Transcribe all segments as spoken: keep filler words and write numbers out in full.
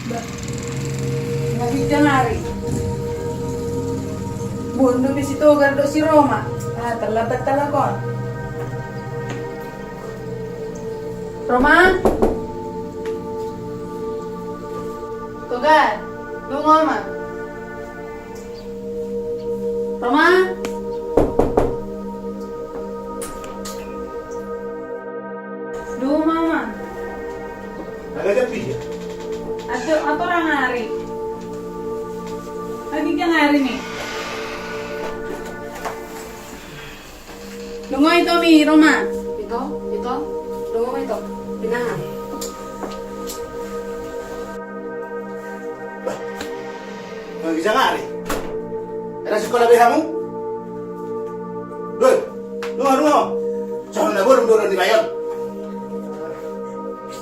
Nga hinjang ari. Boan dope si Togar dohot si Roma. Ah, terlambat halak on. Roma? Togar, dung ho ma. Roma? Dung ho ma. Agak sepi ya? Ato, ato rang ari. Lagi jang ari nih. Dung ho ito mi, Roma. Ito, ito. Dung ho ma ito. Pinahan. Bah. Dung ho ma ito. Era sikola be hamu? Doi. Dung ho, dung ho. Songon na bolum do ro ni bayon.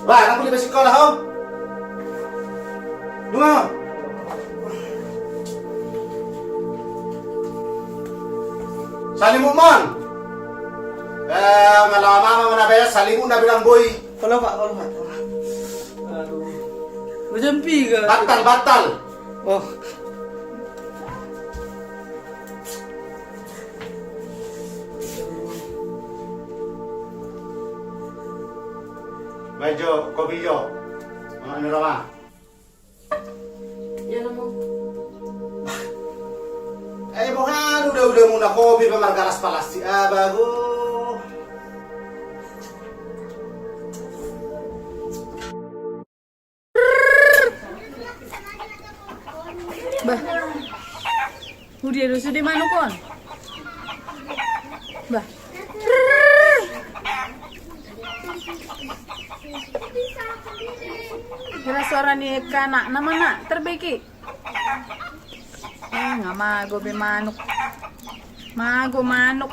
Bah, nang bolum be sikola ho. Dung ho. Salimut mon. Eh, mala mama mana baya salimut na bilang boi. Kalau pak, kalau pak. Aduh. Macam piga? Batal, batal. Oh. Mai jo, kopi jo. Anak ni Roma. Ia na ma. Eh, boha uda-uda muna kopi pe margalas palastik, ah, bago. Bah. Udia do sude manuk on. Bah. Hira suara ni anak na mana terbeki. Eh, nga mago be manuk. Mago manuk.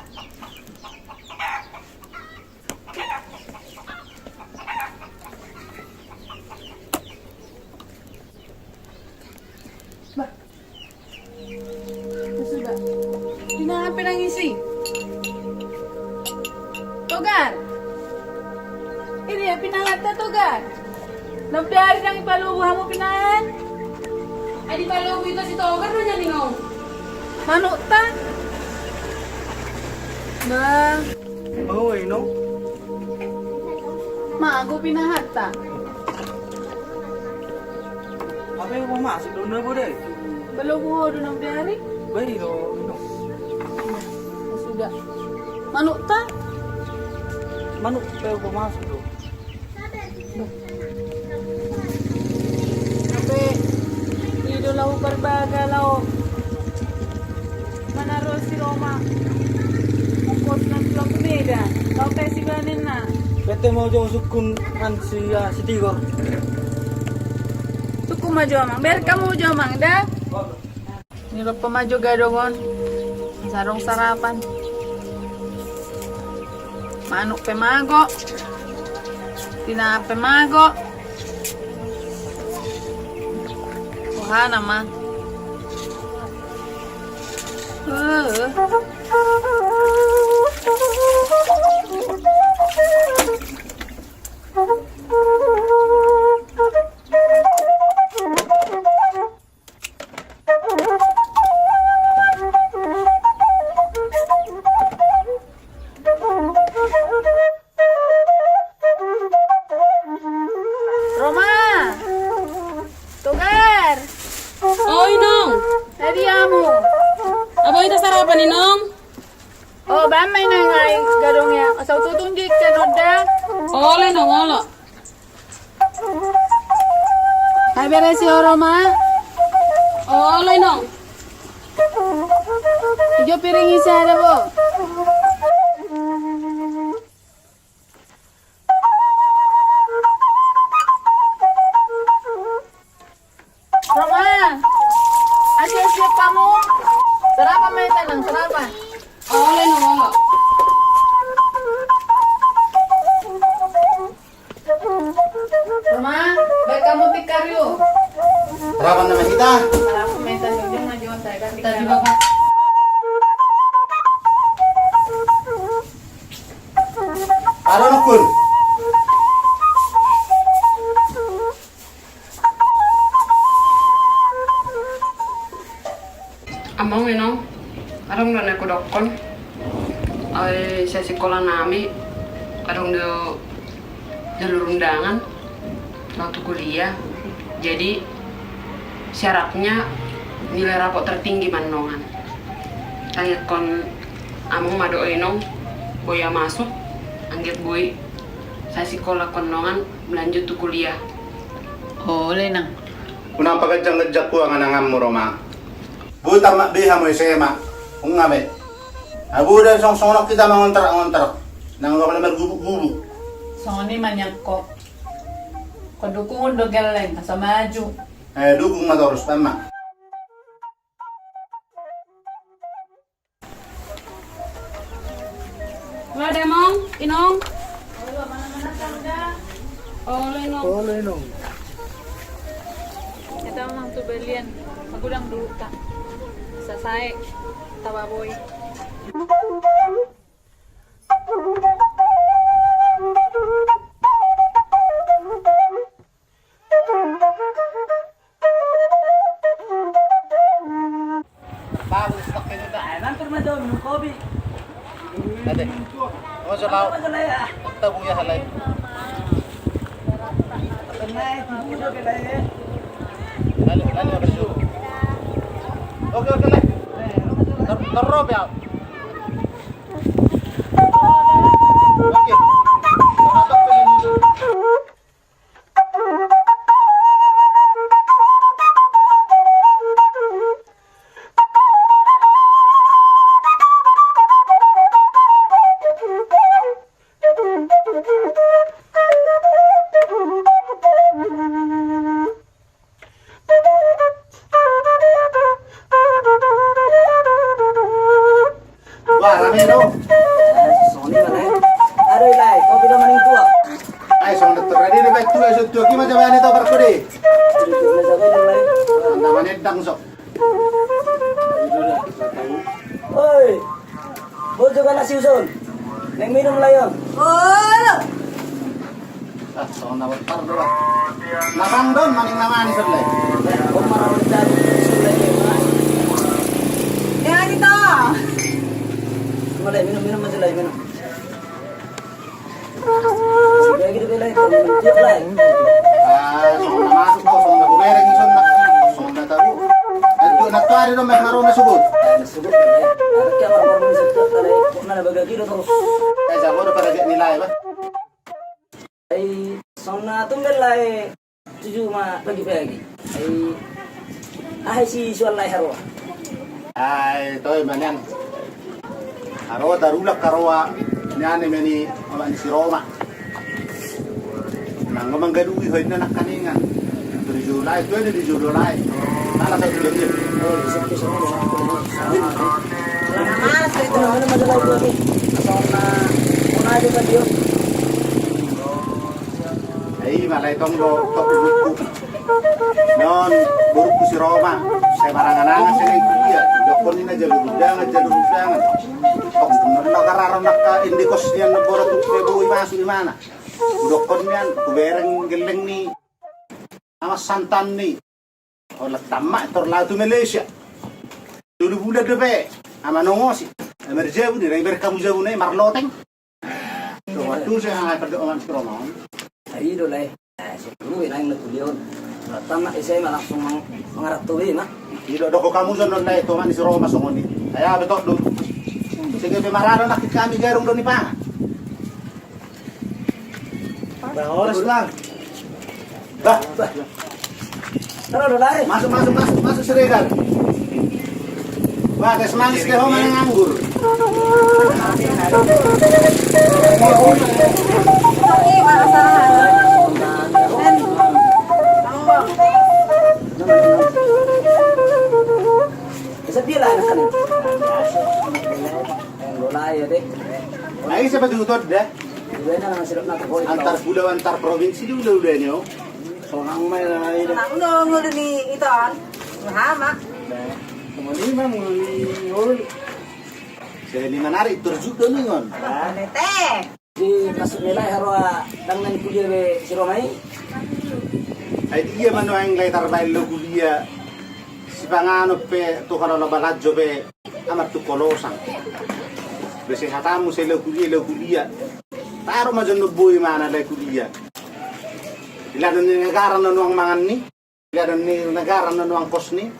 Bah. Sudah. Pinahan pe nangis i. Togar. Ini ya pinahan ta Togar. Naung pe ari nang ipalobu hamu pinahan. Ai dipalobu ito si Togar do jadi ngau. Manuk ta. Bah. Oh, ino. Mago pinahan ta. Apa yang mau masuk dulu na bodai? Belum mau dulu nang dari. Baik do, ino. Sudah. Manuk ta? Manuk pe mau masuk do. Hape i do laho parbaga laho manaro si Roma. Ongkos na tulak Medan. Laho pe si banen na. Bete mau jo sukun an si, ah, si Tigor. Sukun ma jo amang. Ber hamu jo amang da. Ni ro pe ma jo gadong on. Sarung sarapan. Manuk pe mago. Tina pe mago. Wahana ma. Uh. Roma! Togar! O, inong! Adi hamu! Abo ita sarapan, inong? O, baen ma inong ai gadong ya. Asa ututung di ikan oda. Olo, inong, olo. Ai bere si Roma. Olo, inong. Ijo piring i sada bo. Roma. Asi asi pamu. Sarapan ma ita nang sarapan. Olo, inong, olo. Roma, baen hamu tikar i. Sarapan nama hita. Sarapan ma hita, jujur na jual saya kan tikar. Tadi bapak. Aro nukun. Amang, Inong, adong do na hudokkon. Ai, sian sikola nami adong do jalur undangan laho tu kuliah. Jadi syaratnya nilai rapot tertinggi ma annon. Tangiangkon amang ma do, Inong, boi ahu masuk, anggiat boi sai sikola annon, lanjut tu kuliah. Olo, Inang. Unang paganjang-ganjang ho angan-anganmu, Roma. Boi tamat be hamu S M A. Nunga be. Ai boi do songon-songon on hita mangontrak-ngontrak. Nang nunga pola margubuk-gubuk. Songon i ma nian ho. Ho dukunghon do gelleng asa maju. Eh, dukung ma torus, Roma. Olo da, Amang, Inong. Olo, Inong. Olo, Inong. Hita ma tu balian, magodang duhut ta. Sasae, taba boi. Bagus, pakai juga. Eh, nanti rumah jauh minum kopi. Ate. Oh, so laho. Apa, Jolai, ya? Kita buya halai. Tenai, tidur, Jolai, ya. Lalu, lalu, habis itu. Oke, oke, Lai. Ter-, terus, ya. Oke. Wah, rame do. Songon i ma, Lai. Ado i, Lai, kopi do maning tuak. Ai, songon dokter tadi do, baen tuak, songon tuak i ma jabani tu parkode. Nama nendang sok. Oi. Boi juga nasi usun. Naeng minum, Lai, on. Olo. Ah, songon na bottar do, bah. Na bang do on, maning na manis on, Lai. Om, marau jadi, Lai. Ya, gitu. Mulai minum, minum aja, Lai, minum. Sudah gitu, Lai, minum, Lai. Ah, songon na masuk, songon na kubereng, songon na, songon na tahu. Aduh, na tuari do, main marau na sugut. Na sugut, Lai. Anak ya, marau, marau, na sugut, Lai. Kok na bagak gitu terus. Eh, jago do pada dia nilai, bah. Ai, songon na tumben, Lai, tuju ma pagi-pagi. Ai, aha i si suan, Lai, haroa? Ai, toe ma nian. Haroa tarulak haroa nian, i ma ni omak ni si Roma. Nang manggaduhi ho inna nangkaningan. Tu di jolo, Lai, tu di jolo, Lai. Alas satu jadi. Ai, malai tong do, tok buku. Non, borungku si Roma, sai marangan-angan sai naeng kuliah. Dokkon ninna jalur undangan, jalur undangan. Tok, non na kararo nangka ende kos nian na borat tu pe boi masuk di mana. Dokkon nian, kubereng gelleng ni ama santan ni. Olat tama tor laho tu Malaysia. Tolu bulan dope. Ama nongosi. Ama jabu ni, rai berkamu jabu ni, marloteng. Tuh, waktu saya nggak kerja orang si Roma. Ai do, Lai. Eh, si Roma, Lai, na kuliah on. Olat tama, saya mah langsung mang-, mangarat tu be, mah. Ido, doko kamu sono, Lai, tu mana si Roma songon i. Ayo, betok do. Sehingga pemarana nak kami garung do ni pangan. Bah, horas, Bang. Bah, bah. Taruh dulu, Lai. Masuk, masuk, masuk, masuk, Siregar. Wah, tes manis ke homa nganggur. Sedih lah, anak kan. Bola ya, deh. Nah, ini siapa tuh, Todd, dah? Antar pulau, antar provinsi di ula-ula ini, oh. Sonang ma i, Lai. Sonang do ngolu ni iton. Ngaha ma. Ngolu ni ma, ngolu ni ngolu. Selain ni manari, turjuk do ningon. Nete. Di masuk ni, Lai, haroa dang naeng kuliah be si Roma i. Ai dia ma nuaeng, Lai, tarbaen lo kuliah. Panganon pe tu halalo balanjo pe amat tu kolosang. Bese hatamu sai laho kuliah, laho kuliah. Taro ma jonok boi ma na laho kuliah. Diladon ni negara na nuang mangan ni. Diladon ni negara na nuang kos ni.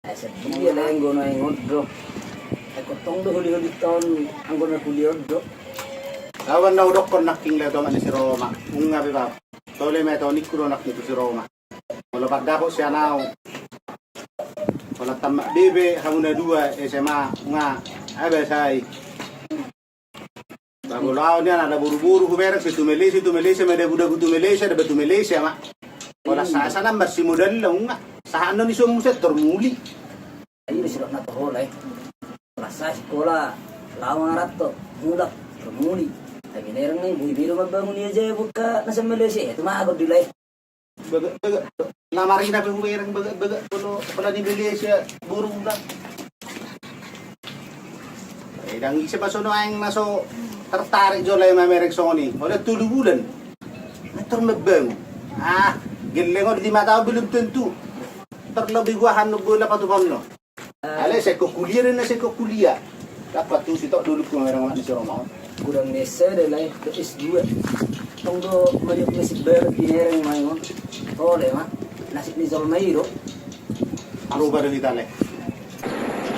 Asa dia lah anggo na ingot do. Eko tong do holi-holi taon anggo na kuliah do. Lawan na udokkon nangkin le tomak ni si Roma. Unga be bab. Tole me taon ikku do nangkin tu si Roma. Molo pandapot sian au. Molo tamat bebe hamu na dua S M A nga. Abasai. Babolaon nian ada boru-boru hubereng si tu Malaysia, tu Malaysia ma dabu-dabu tu Malaysia, dabu tu Malaysia ma. Molo sasa nambar si modal launga. Sahat non ison muset tormuli. Ayo sidok na tohola eh. Rasa sikola lawan arato mulak tormuli. Tapi nereng nai bui biru mabangun ia jaya buka nasa Malaysia itu magot dilai. Bege bege. Lamarina pe hubereng bege bege. Polo polo ni Malaysia burung dah. Edang ise pasono aeng na so tertarik jolai mamereng songoni. Oda tolu bulan. Atur mebang. Ah, gellengon lima tahun belum tentu. Terlebih gua hanu bola patupanno. Ale seko kuliah dan seko kuliah. Dapat tu sitok dulu ku mereng mak ni si Roma. Kurang nese de lai ke S dua. Tong do maliuk nasib baru di nereng mai mo. Tole ma. Nasib ni Zolma i do. Aru baru kita le.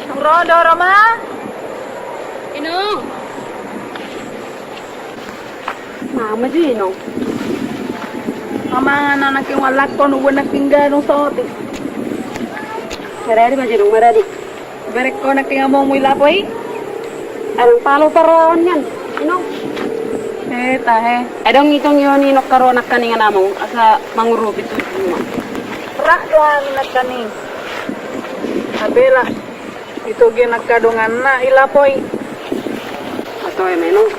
Tong ro do Roma. Ino. Mama jino. Mama ngana naki ngalakkon uwe naki ngganung soti. Maradi ma jino maradi. Berekko naki ngamong mui lapoi. Adong palo paraon nian. Ino. Eh tahe. Adong itong ioni nokkaro nakkaning anamong asa mangurupi tu juma. Rak doang nakkaning. Abela. Ito ge nangka donganna i lapoi. Ato e menong.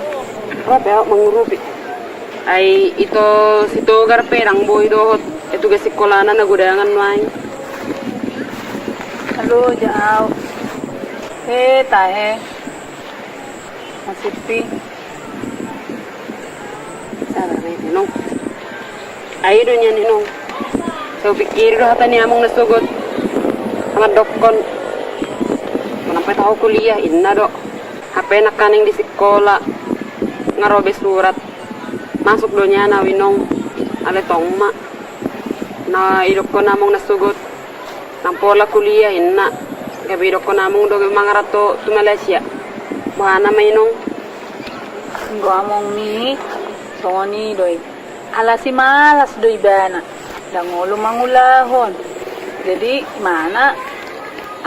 Rape aok mangurupi. Ai ito si Togar pe dang boi dohot. Etu ge sikolana na godangan nuaeng. Halo ja aok. He tahe. Masipi. Sara re inong. Ai do nian inong. Sai hupikiri do hata ni among na sogot. Mandokkon. Manampe tahu kuliah inna do. Hape nangkaning di sikola. Nga ro be surat. Masuk do nian au inong. Ale tong ma. Na idokkon among na sogot. Nang pola kuliah inna. Gabe idokkon among do mangaranto tu Malaysia. Boha na ma inong. Anggo among ni songon i do i. Ala si malas do ibana. Dang olo mangulahon. Jadi imana.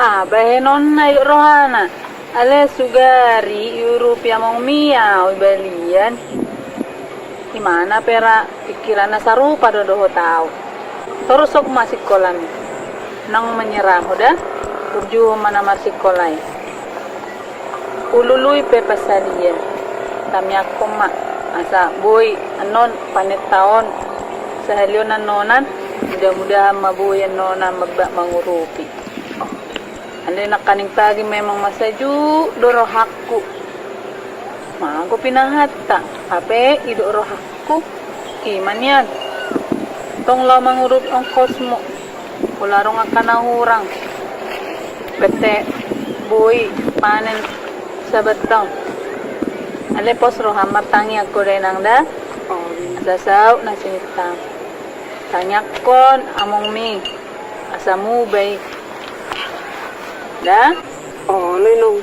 Ah bahenonna idok rohana. Ale sugari iurupi among mi au ibalian. Imana pe ra pikiranna sarupa do dohot au. Torus sok ma sikola mi. Nang menyerah ho da. Burju ho ma na marsikola i. Ulului pe pasalian. Tamiangkon ma. Asa boi annon panentaon. Sahalion annonan. Mudah-mudahan ma boi annonan mabak mangurupi. Ande nangkaning pagi memang masajuk do rohangku. Mago pinahatta, hape idok rohangku. Ima nian. Tong lao mangurupi ongkosmu. Pola adong angka na hurang. Pete boi panen sabatang. Ale pos roham martangiang ko da inang da. Asa saut na sinitang. Tangiangkon among mi. Asa muba i. Da? Olo inong.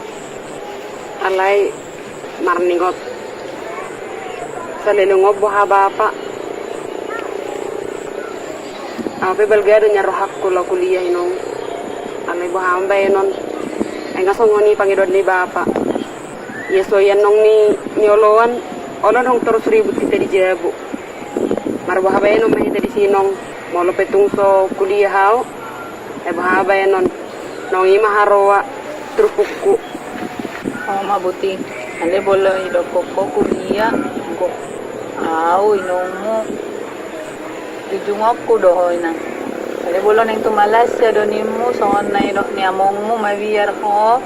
Alai marningot. Saleleng on boha bapa. Au pe balga do nian rohangku lao kuliah inong. Alai boha ma baenon. Ai nga songon i pangidoan ni bapa. Ia so i annon ni, nioloan. Olo adong torus ribut hita di jabu. Marboha baenon ma hita disi inong. Molo pe tung so kuliah au. Ai boha baenon. Naung i ma haroa turpukku. O ma boti. Ale molo idokkon ho kuliah. Anggo au inongmu. Dijungokku do ho inang. Ale molo naeng tu Malaysia do nimmu songon na idok ni amongmu mabiar ho.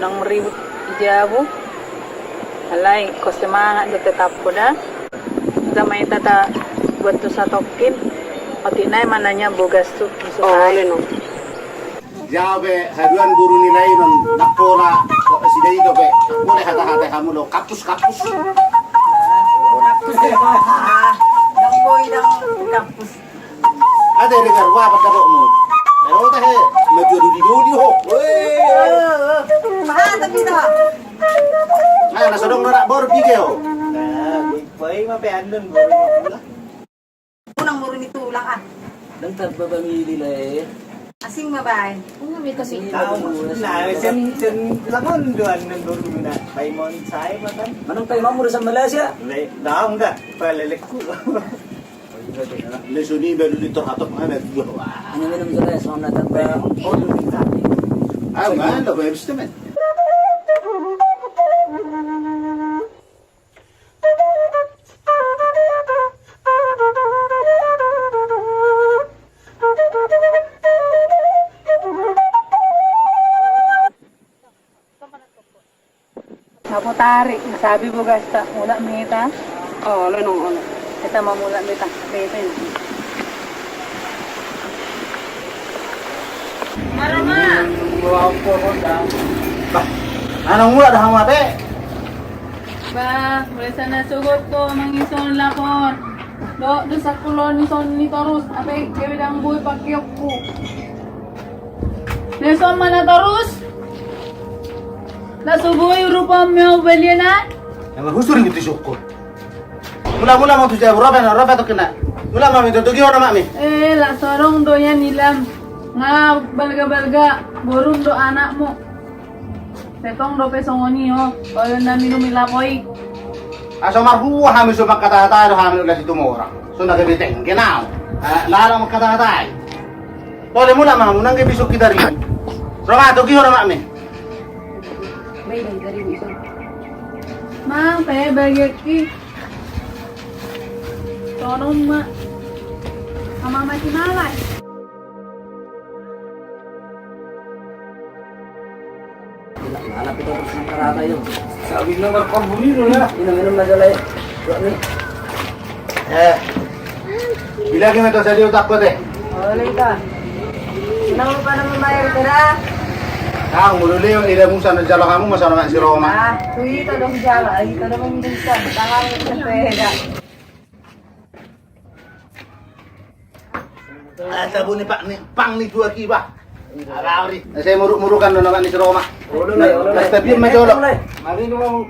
Naung ribut di jabu. Alai ko semangat do tetap ho da. Asa ma hita tabuat tu satongkin. Otik nai mananya bogas tu. Oh, leno. Jauh be haduan boru ni lae on, ndang pola dope sidai dope. Ndang pola hata-hata hamu do, kampus, kampus. Kampus, eh. Ndang boi ndang kampus. Ate dengar wa apa kadokmu? Eh, ota he, maju dudi dudi ho. Weh. Mahal tapi dah. Nah, na so adong do anak boru piga ho. Nah, boi ma pe andon boru. Unang boru ni tulang ah. Ndang tamba pamili lae. Asing ma bae. Unang mita sih. Tahu. Nah, sen sen lamun doan nang boru na. Paimon sae ma kan. Manang paimon mura sama Malaysia. Le, daun dah. Palelekku. Lesu ni baru di torhatok mana dua. Wah. Hanya minum jelas mau datang ke. Oh, dulu kita. Ah, mana lo gue bisa men. Sapu tarik, sabi bogasta, mulak mita. Oh, lenong, oh. Kita mau mulak mita, mita ini. Aroma. Bah, anak mulak dah sama teh. Bah, mulai sana sogot tu mangison lapor. Dok, dosa kulon ni son ni torus, apa gabe dang boi pakiokku. Leson mana torus? Na so boi urupa meo baliana. Nama husur gitu syukur. Mula-mula mau tujuh euro ben euro betok kena. Mula mau itu tujuh euro mak mi. Eh, la sorong doyan ilam. Nga balga-balga borum do anakmu. Setong dope songon i ho, olo na minum i lapoi. Asa marhua hami so mangkata-hata do hami ulas itu mora. So na gabe tengke nau. Lala mangkata-hata i. Pole mula mamu nang gabe so kita ri. Roma tu giho roma me. Mang pe bagi ki. Tonom ma. Ama mati malai. Lalap ito terus nang karata ito. Sabi na markabuni do ya. Minum minum aja lai. Dua ni. Eh. Bila kena to jadi otak ko teh. Oleh ita. Nang lupa nama bayar tera. Kau mulu leo ida musa na jalo kamu masa nama si Roma. Ah, tu ita dong jalo, ita dong bisa tangan sepeda. Ah, sabuni pak ni, pang ni dua kiba. Abauri. Saya muruk-murukan do nama ni si Roma. Olo, olo, olo. Mas tapi ma jolo. Mari lu mau.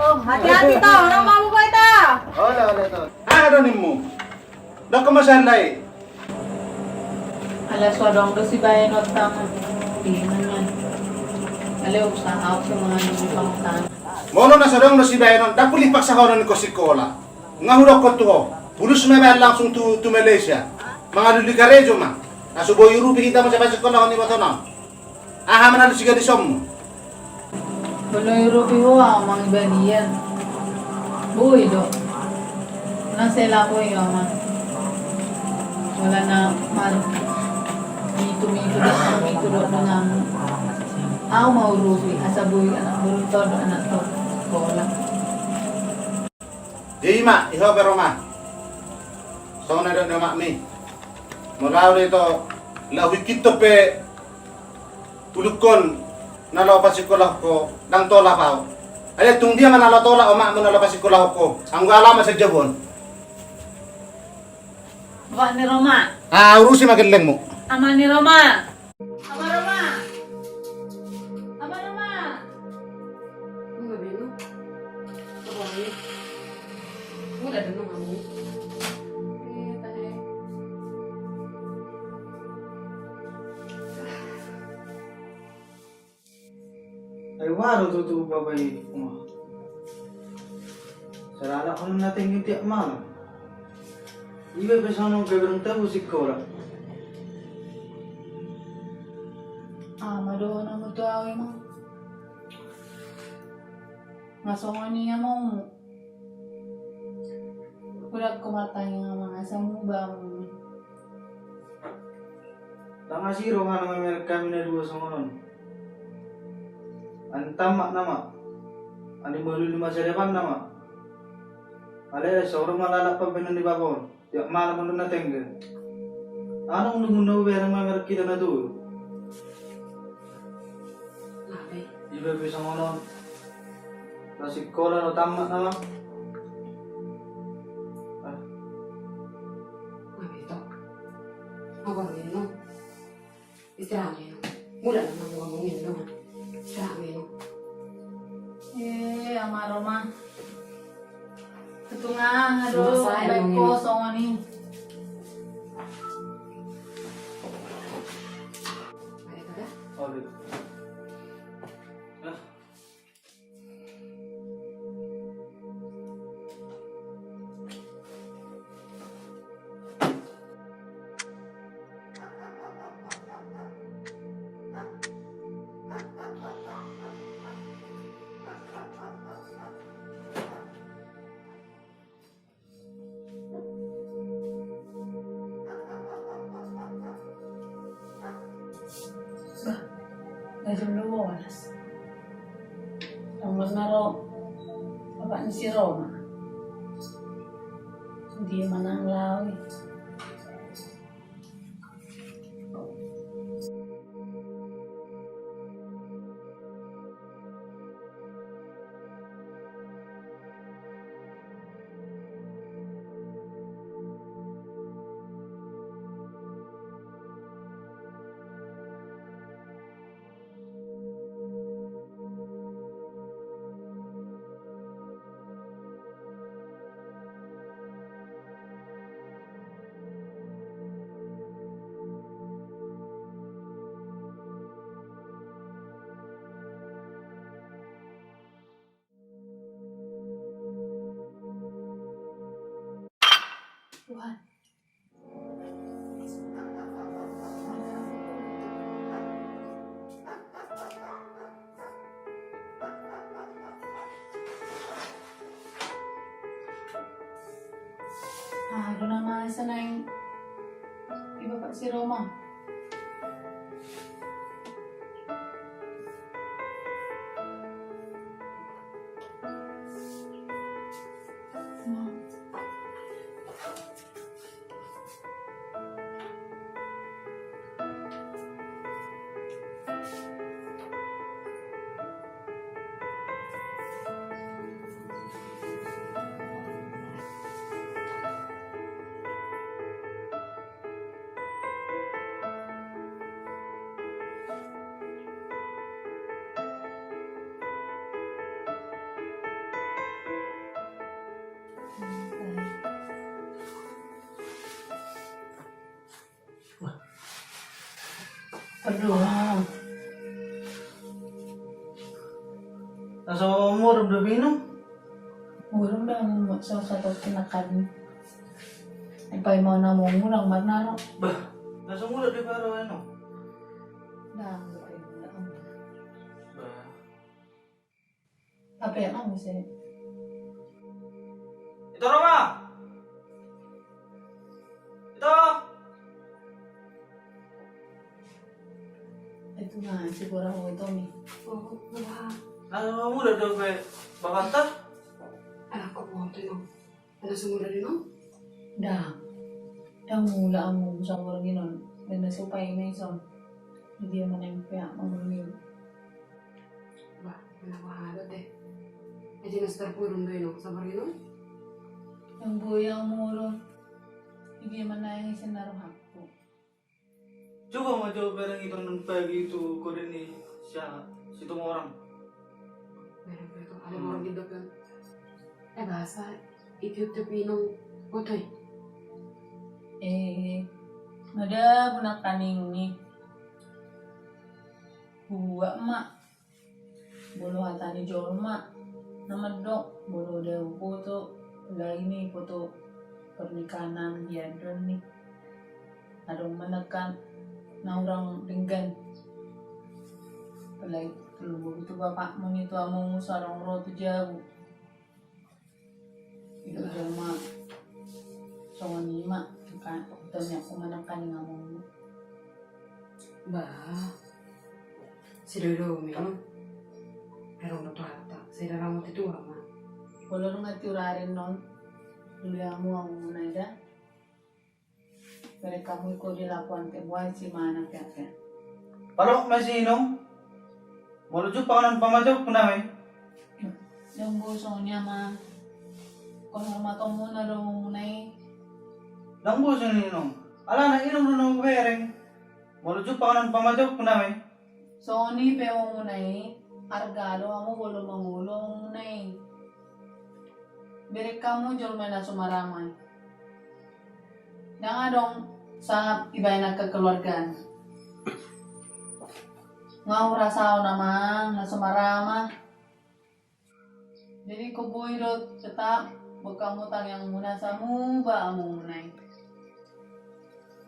Oh, hati-hati to, orang mau buka itu. Olo, olo to. Ah, do nimmu. Dok kamu sandai. Ala so adong do sibaenon tama. Di mana? Ale usaha au so mangandung di pangutana. Molo na so adong do sibaenon, dapuli paksa ho non ko sikola. Nga hudokkon tu ho, bulus ma ibaen langsung tu, tu Malaysia. Mangalului karejo ma. Na so boi urupi hita ma siapa sikola ho ni batonam. Aha ma na lusi gadisonmu? Molo irupi ho au mangibadia. Boi do. Na sai laho i au ma. Molo na mar mitu-mitu do, mitu do dengan au ma urupi asa boi anak boru to do anak to sikola. Jadi ma, iho pe Roma. Songon na dok ni omak mi. Molo au do ito, laho hikito pe pulungkon na laho pasikolahon ho, ndang tolap au. Alai tung dia ma na laho tolap omakmu na laho pasikolahon ho, anggo alama sajabu on. Omak ni Roma. Ah, urusi ma gellengmu. Ama ni Roma. Ama Roma. Ama Roma. Enggak bingung. Apa ini? Enggak ada nunggu. Iya, tadi. Ai waro tutu baba i uma. Salala on na tengge tiap malam. Iba pe songon gabe rong tabu sikola. Ama do na mutu au ima. Nga songon i ama umu. Uda ko martanya nga mangasa mu ba umu. Tangasi rohana mamerek kami na dua songon on. Antam mak nama. Ani malu lima sadepan nama. Ale songon ma lalap pambenon di baba on. Tiap malam on do na tenggang. Aha unang unang berengan ma marhite na tutu. Iba pe songon on. Ro sikola ro tamat nama. Ah. Apa itu? Apa ini? Istirahat ma i. Mulak nama ngomong i nama. Istirahat ma i. Eh, Ama Roma. Ketunga, aduh, baik kosong ni. Ada kata? Ada. Ah. Bah, na jam dua belas. Anggo na ro bapak ni si Roma. Dia manang lawi. Tuhan. Ah, aduh, nama saya naeng di bapak si Roma. Aduh. Asa murung do minum? Murung do, salah satu kena kami. Ipai mau namu murung marnaro. Bah, asa murung do baru eno. Dah, enggak, enggak. Bah. Apa ya, Mang, mesti? Ito, Roma! Ito! Itu na, si kurang itu nih. Oh, wah. Nah, kamu udah dong, Pe. Bapak ntar? Anak kok mau tuh, Mang? Ada sumur dari nong? Ndang. Ndang mula amu sumur ni non. Dana supai na ison. Dia mana yang pea mamuni. Bah, mana wahado teh. Aja nas terpurun do inong sumur ni non. Yang boya murun. Dia mana yang isen naruh aku. Coba ma jo bereng i tong pagi tu kode ni sia, si Tumorang. Bereng pe tu ada orang di belakang. Eh, bahasa itiup tu pinung putui. Eh, mada guna kaning ni. Buat mak. Molo hata ni jolma na mandok, molo dao foto, lain i foto pernikahan na biadon ni. Adong menekan na hurang denggan. Apalagi tolu boru tu bapakmu ni tu amongmu so adong ro tu jabu. Ido jama songon i ma, kan, tanya aku mana kan ngamong. Bah, si Dodo memang. Erong do hata, si Dara mau titu ama. Kolor ngati urarin non. Dulu yang mau ngomong aja. Bere kamu iko di lapuan te buai si mana pia pia. Parok ma si inong. Molo jumpang na pamajokkon na me. Dong bosong ni ama. Kos hormatonmu na do muna i. Dong bosong ni inong. Alana inong do na bereng. Molo jumpang na pamajokkon na me. Songon i pe omuna i, arga do hamu molo mangolu omuna i. Bereng hamu jolma na so marama i. Ndang adong sangap ibaen angka keluargana. Nga hurasahon amang na so marama. Jadi koboi do tetap bekam tangiang muna samuba amang muna i.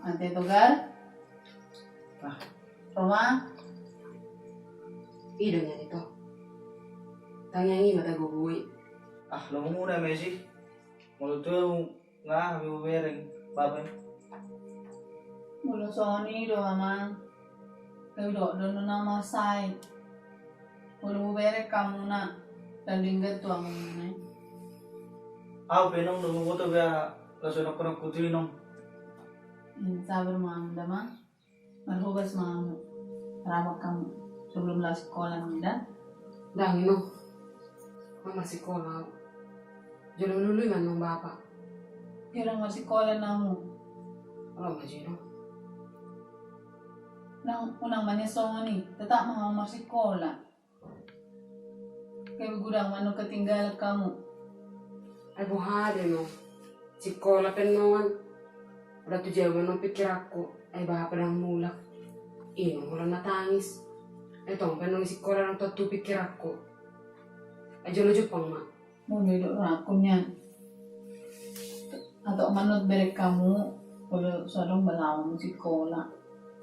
Ate Togar. Ah. Roma. Ida nya ito. Tangiang i mata gogoi. Ah, lo muna mesi. Molo tu Nga, hami bereng, bapa. Molo songon i do amang. Hudok do nunga marsai. Molo bereng hamuna, denggan tu amang muna i. Au pe inong do boto bia laso nongko nongko tu inong. Sabar ma amang da ma. Marhobas ma hamu. Ramak hamu. Sebelum laos sikola ma da. Ndang inong. Nga marsikola au. Jolo melului ma inong bapa. Jolo marsikola na hamu. Olo ma jo inong. Nang unang ma nian songon i. Tetap ma hamu marsikola. Gabe godang ma inong ketinggalan hamu. Ai boha do inong. Sikola pe inongan. Olo tu jabu ma inong pikiranku. Ai bapa ndang mulak. Inong holan na tangis. Ai tong pe inong sikola ndang tontu pikiranku. Ai jolo jumpang ma. Molo i do raku nian. Atau manut bereng hamu. Molo so adong balaon sikola.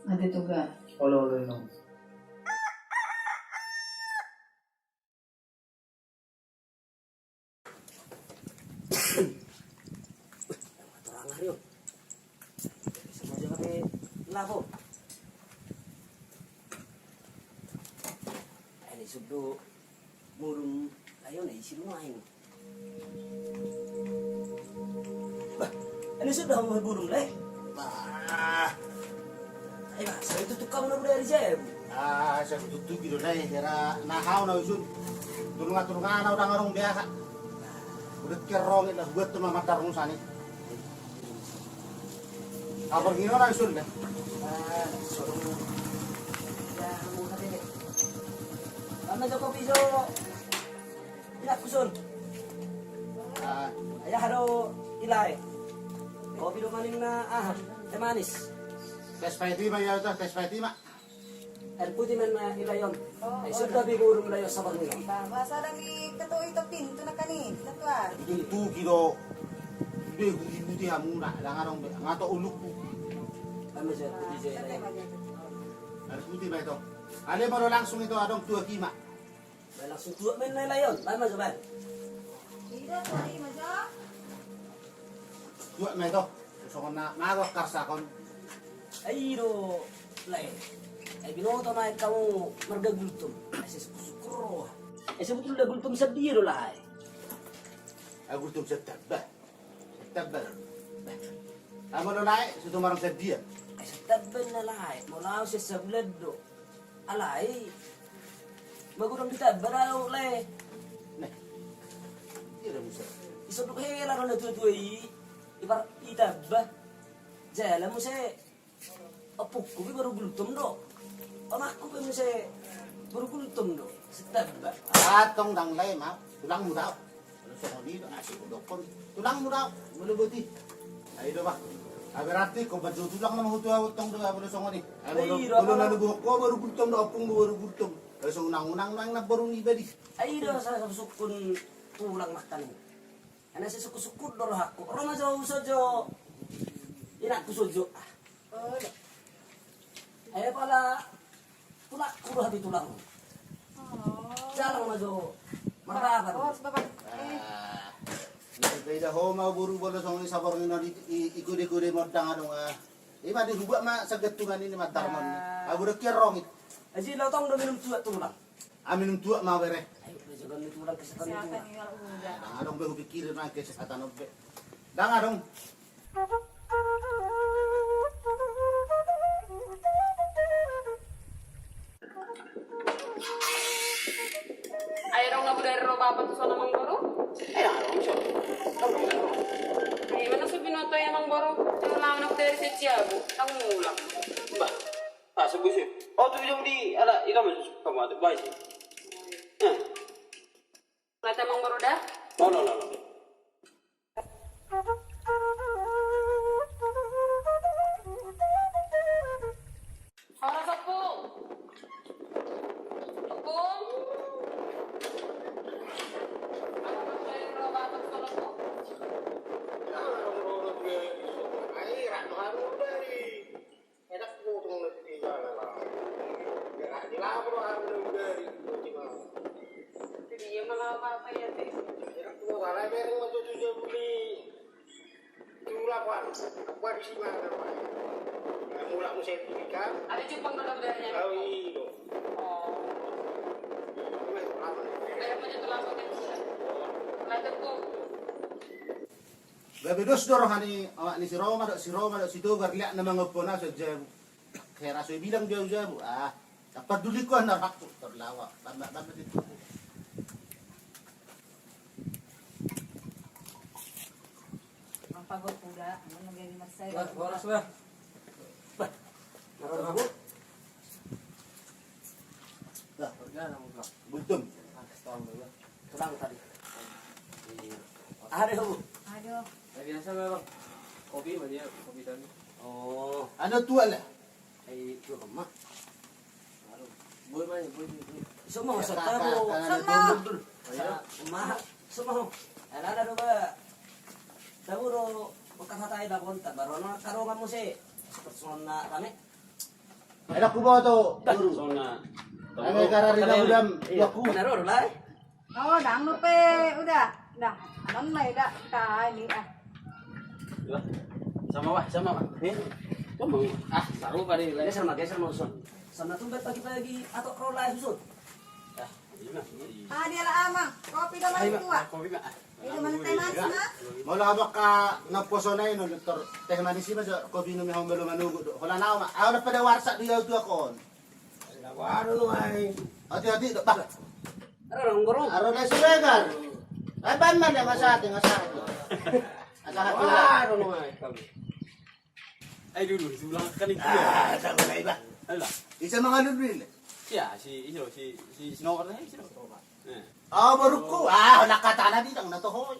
Ate Togar. Olo olo inong. Atur angari on. Sama dia pakai lapo. Ini sudah burung layon isi rumah ini. Bah, ini sudah mau burung leh. Bah. Ayo, bah, saya itu tukang udah dari saya. Ah, saya itu tuh gitu deh, kira nah hau na usun. Tulungan-tulungan na udah ngarung biasa. Udah kerong itu buat tuh mama tarung sani. Apa gini na usun deh? Ah, suruh. Ya, mau tadi deh. Mana Joko Pijo? Inakku son. Ah. Ayah do i lae. Kopi do maning na aha? Teh manis. Tes paiti ma ya, tes paiti ma. Air putih maning na i lae on. Oh, ai sudah bi burung lae on sabar ni. Bah, masa ada di ketua itu pintu nak ni, ketua. Itu tuh gitu. Itu putih-putih hamuna, ndang adong be, nga to ulukku. Kami saya putih saya. Air putih ma itu. Ale molo langsung itu adong tuak i ma. Bah, langsung tuak maning na i lae on. Bah, ma jo bah. Ida tuak i ma jo. Tuak ma itu. Songon na mago karsakon. Ai do lae. Ai binoto ma hamu marga Gultom. Ai sai sukur-sukur roha. Ai sebetulna Gultom sadia do lae. Ai Gultom Setamba. Setamba. Bah. Molo lae, sudah marang sadia. Ai Setamba na lae. Molo au sian Sabulan do. Alai magodang di Tamba do au lae. Nah. Iya dah musa. Isonduk hela do na tua-tua i. Ibarat i Tamba. Jala muse ompungku pe baru Gultom do. Omakku pe muse baru Gultom do. Setamba. Atong ndang lae ma. Tulangmu do au. Molo songon i do, asi hudokkon. Tulangmu do au, molo boti. Ai do bah. Ai berarti ho manjou tulang nama hutu au tong do bah molo songon i. Ai molo na lubu ho baru Gultom do, ompung do baru Gultom. Ai so unang-unang nang na baru ni badi. Ai do sa sukun tulang makan. Ana si sukun-sukun do rohakku. Ro ma jo uso jo. Inakku sojo. Ah. Ai pala tulangku do hami tulang. Jalang ma jo marbabar. Beda ho ma boru molo songon i saborngin on i, i, i kode-kode mondang adong ah. Ima di hubuat ma sagantungan i mantarmon. Abu do kian rongit. Aji lotong do minum tuak tulang. Ah, minum tuak ma bere. Ayo, bejakan ni tulang kesehatan ni tulang. Ndang adong be hupikiri na kesehatan on be. Ndang adong. Apa tu sana, Amangboru? Eh, anu, Amangboru. Amangboru. Eh, mana so binoto i, Amangboru? Tengah lawan aku dari sejak, Bu. Kamu ngulang. Bah, ah, sebut sih. Oh, tu jom di, ala, ina masuk kamu ada, baik sih. Eh. Kata Amangboru da? Oh, no, no, no. Horas, Ompung. Ompung. Ada orang dari Rawa atau Solo, Ompung? Ada orang dari Solo. Ai, Rawa dari. Enak potong na di jalan lah. Enak di lapor harus dari. Jadi ia malah apa-apa ya, Teh? Enak potong, ala bereng maju tu jabu ni. Tulak, Wan. Aku ada di sini, ada, Wan. Nah, mulak mu sertifikat. Ada cupang dalam darahnya. Oh, iya. Oh. Ini lama. Bayar maju tulak, Teh. Lanjut, Bu. Gabe dos do roha ni awak ni si Roma dohot si Roma dohot si Togar, liat na mangophon ahu sian jabu. Hera so dibilang jabu-jabu. Ah, tak peduli ko na rohangku, terlawa. Tambah, tambah di tubuh. Mampagok kuda, amun lagi di Marseille. Bah, horas, Bah. Bah, horas, Bah. Lah, kerja na mutlak. Buntung. Ah, setahun dulu. Tenang tadi. Iya. Ada, Bu. Aduh. Ya, biasa, Bang. Kopi, Bang, ya, kopi tadi. Oh, ada tua lah. Ai, tua kemah. Aduh. Boy, Bang, boy, boy, boy. Semua. Ya, sota, kakak, Bu. Kakak, semua. Betul. Ayo. Semua. Semua. Ada, ada, ada, Bang. Tahu, Bro. Bukan kata, ada, Bang. Tak baru, no, taruh kamu sih. Seperti semua, rame. Enak ku bawa tu guru. Sona. Ame karari na udam. Iya. Aku. Benar, Bro, lah. Oh, dang, nu pe udah. Dah, anam na ida, ta ini, ah. Wah, sama, Wah, sama, Wah. Eh? Sama, Wah. Ah, sarupa deh, lah. Geser, Mak, geser, Mak, Son. Sana tuh pagi-pagi atau rola susun. Ah, iya, Mak. Ah, dia lah, Amang. Kopi dah. Ayo, masih Mak, tua. Kopi, Mak. Itu mana teh manis, Mak? Molo abang ka naposo na i, no, dokter, teh manis i ma, so, kopi, no, mi hau melo manugut do. Holan au, Mak. Au na pada warsak do i au tu akon. Aro, anu, ai. Hati-hati do, bah. Aro, aro, guru. Aro na Siregar. Ai, ban, ban, ya, masa hati, masa hati. Masa hati. Aro, anu, ai, kami. Ai, dulu, di sebelah kan itu. Ah, sama lah, Iba. Ayolah. Bisa mangalun dulu, le? Ya, si, si, si, si, si nomor tadi, si nomor. Eh. Oh, baru ku. Ah, nak kata na di tang na toho.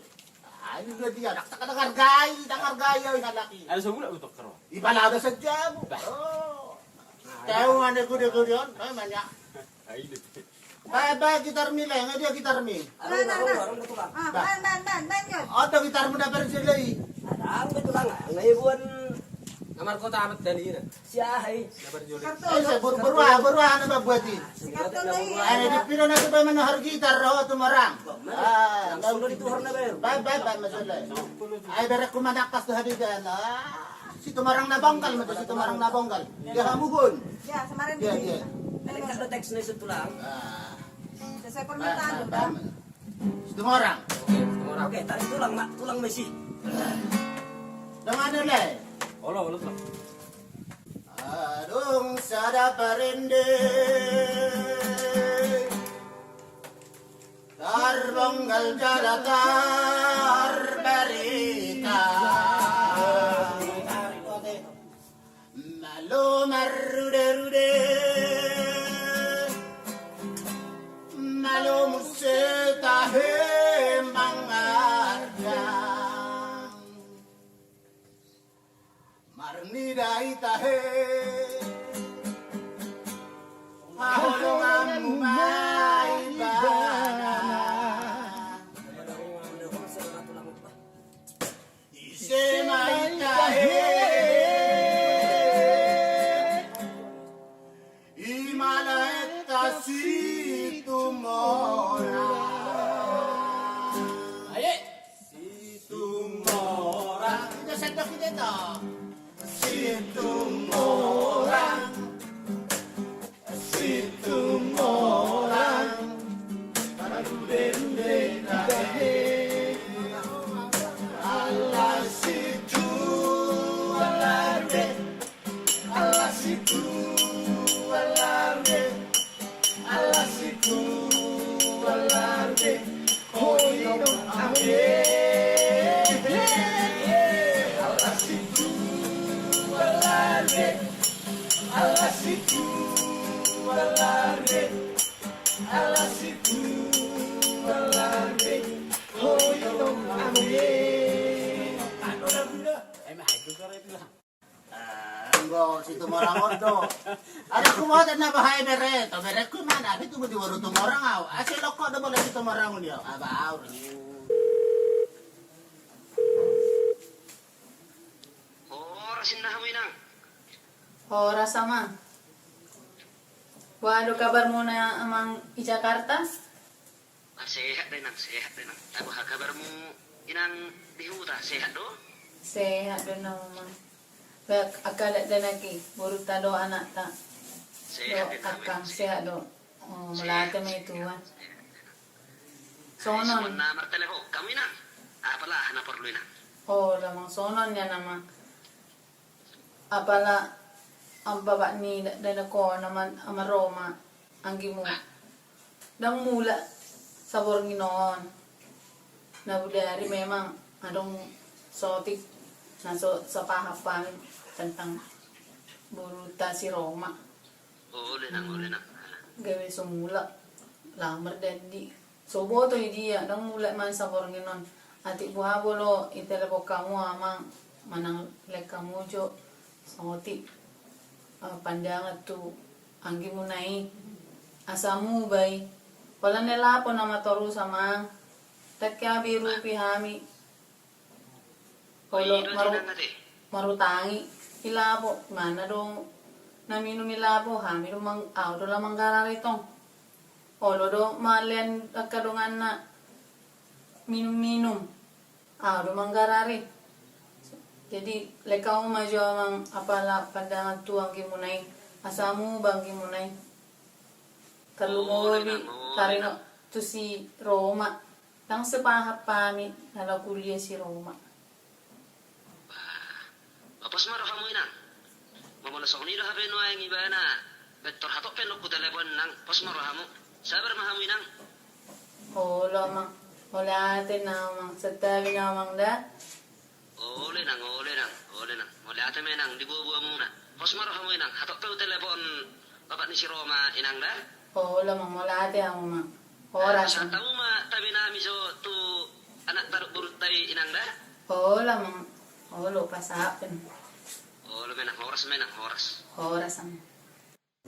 Ah, ini dia, dia. Nak tak dengar gai, dengar gai, ya, ini lagi. Ada sebulan betul, karo. Iba lah ada saja, Bu. Bah. Oh. Tahu mana kuda-kuda on, eh, banyak. Ai, deh. Bae, bae, gitar mi, le, nga dia gitar mi? Nah, nah, nah. Ah, ban, ban, ban, ban, Jon. Oto gitar mu dapat jelei. Ada apa tu, Bang? Ngai buan. Nomor kota amat dan ini. Si ahai. Dapat jelei. Kartu. Eh, saya baru, baru, ah, baru, ah, na buat i. Si kartu lagi. Eh, di piro na tu, bae, mana harga gitar, oh, tu marang. Ah, langsung di tuhar na, bae. Bae, bae, bae, masalah. Ai, berek ku manakkas tu hadidan. Ah. Situmorang na bonggal, ma tu Situmorang na bonggal. Dia hamu, Gun. Ya, samaran dia, dia. Ada teks ni, Tulang. Ah. Sesuai permintaan, Tulang. Situmorang. Oke, Situmorang. Oke, tarik Tulang, Mak. Tulang mesi. Dengan ini. Olo, olo, Tulang. Adong sada parende. Tarbonggal jala tarbarita. Malo marrude-rude. Malo muse tahe mangarjang. Marnida i tahe. Haholonganmu ma ibana. Ise ma i tahe. I ma lae ta Situmorang. Aye. Situmorang. Ita sendok ita, ita. Situmorang. Situmorang. Marrude-rude tahe. Ala situ, ala rude. Ala situ, ala rude, ala situ, ala rude, Anggo Situmorang on do. Adong huboto na bahen bere, to bereku i mana, adong tu di boru Tumorang au. Asi lokko do bola Situmorang on dia. Aba au. Horas inna hamu inang. Horas amang. Boha do kabarmuna amang i Jakarta? Ah, sehat do inang, sehat do inang. Boha kabarmu inang di huta, sehat do? Sehat do inang amang. Baen angka dakdanak i, borunta do anakta. Sehat do inang amang, sehat do. Oh, mauliate ma i Tuhan. Songon on. Songon na martelepon hamu inang. Apala aha na porlu inang? Oh, olo amang, songon on nian amang. Apala amang bapak ni dakdanak on amang, amang Roma, anggimu. Ndang mulak saborngin on. Na bodari memang adong saotik na so sapaham hami tentang borunta si Roma. Olo inang, olo inang. Gabe so mulak, laho mardandi. So boto i dia, ndang mulak ma saborngin on. Atik boha molo i telepon hamu amang, manang lehon hamu jo saotik, eh, pandangan tu anggimuna i. Asa muba i. Pola na i lapo nama torus amang. Ndang hea be rupi hami. Olo, maru-, marutangi i lapo, mana do na minum i lapo, hami do mang-, au do laho manggarar i tong. Olo do malean angka donganna minum-minum, au do manggarar i. Jadi, lehon hamu ma jo amang apala pandangan tu anggimuna i, asa muba anggimuna i. Tarlumobi taringot tu si Roma. Ndang sepaham hami na laho kuliah si Roma. Bah, pos ma rohamu inang. Mamala songon i do hape nuaeng ibana. Baen tor hatop pe nunga hutelepon inang. Pos ma rohamu. Sabar ma hamu inang. Olo amang. Mauliate na amang. Santabi na amang da. Olo inang, olo inang, olo inang. Mauliate ma inang di boaboamuna. Pos ma rohamu inang. Hatop pe hutelepon bapak ni si Roma inang da. Olo amang, mauliate hamu amang. Horas. Pasahat hamu ma tabe nami jo tu anakta dohot borunta i inang da. Olo amang. Olo pasahat pe. Olo ma inang, horas ma inang, horas. Horas amang.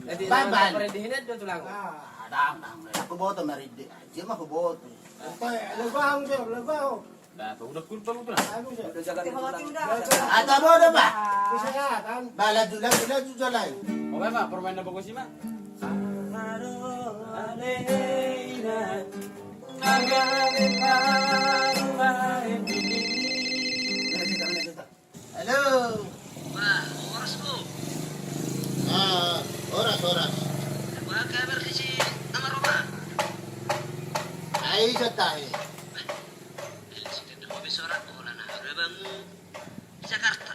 Jadi, Bang, Bang. Parende hinan do tulang. Ah, dang, dang. Aku boto marende. Dia mah aku boto. Apa ya? Lebang, Bang, lebang. Nah, tuh udah kurpa lu tuh. Anu, ya. Udah jaga di tulang. Ada bodo, Pak. Kesehatan. Ba, laju, laju, laju, jalan. Oke, Pak, permain apa gua sih, Pak? Halo. Bah, horas, Bo. Ah, horas, horas. Bah, kabar ni si Amang Roma? Ai, santai. Ele si tenda hobi sorak, oh, lana, ada bangmu Jakarta.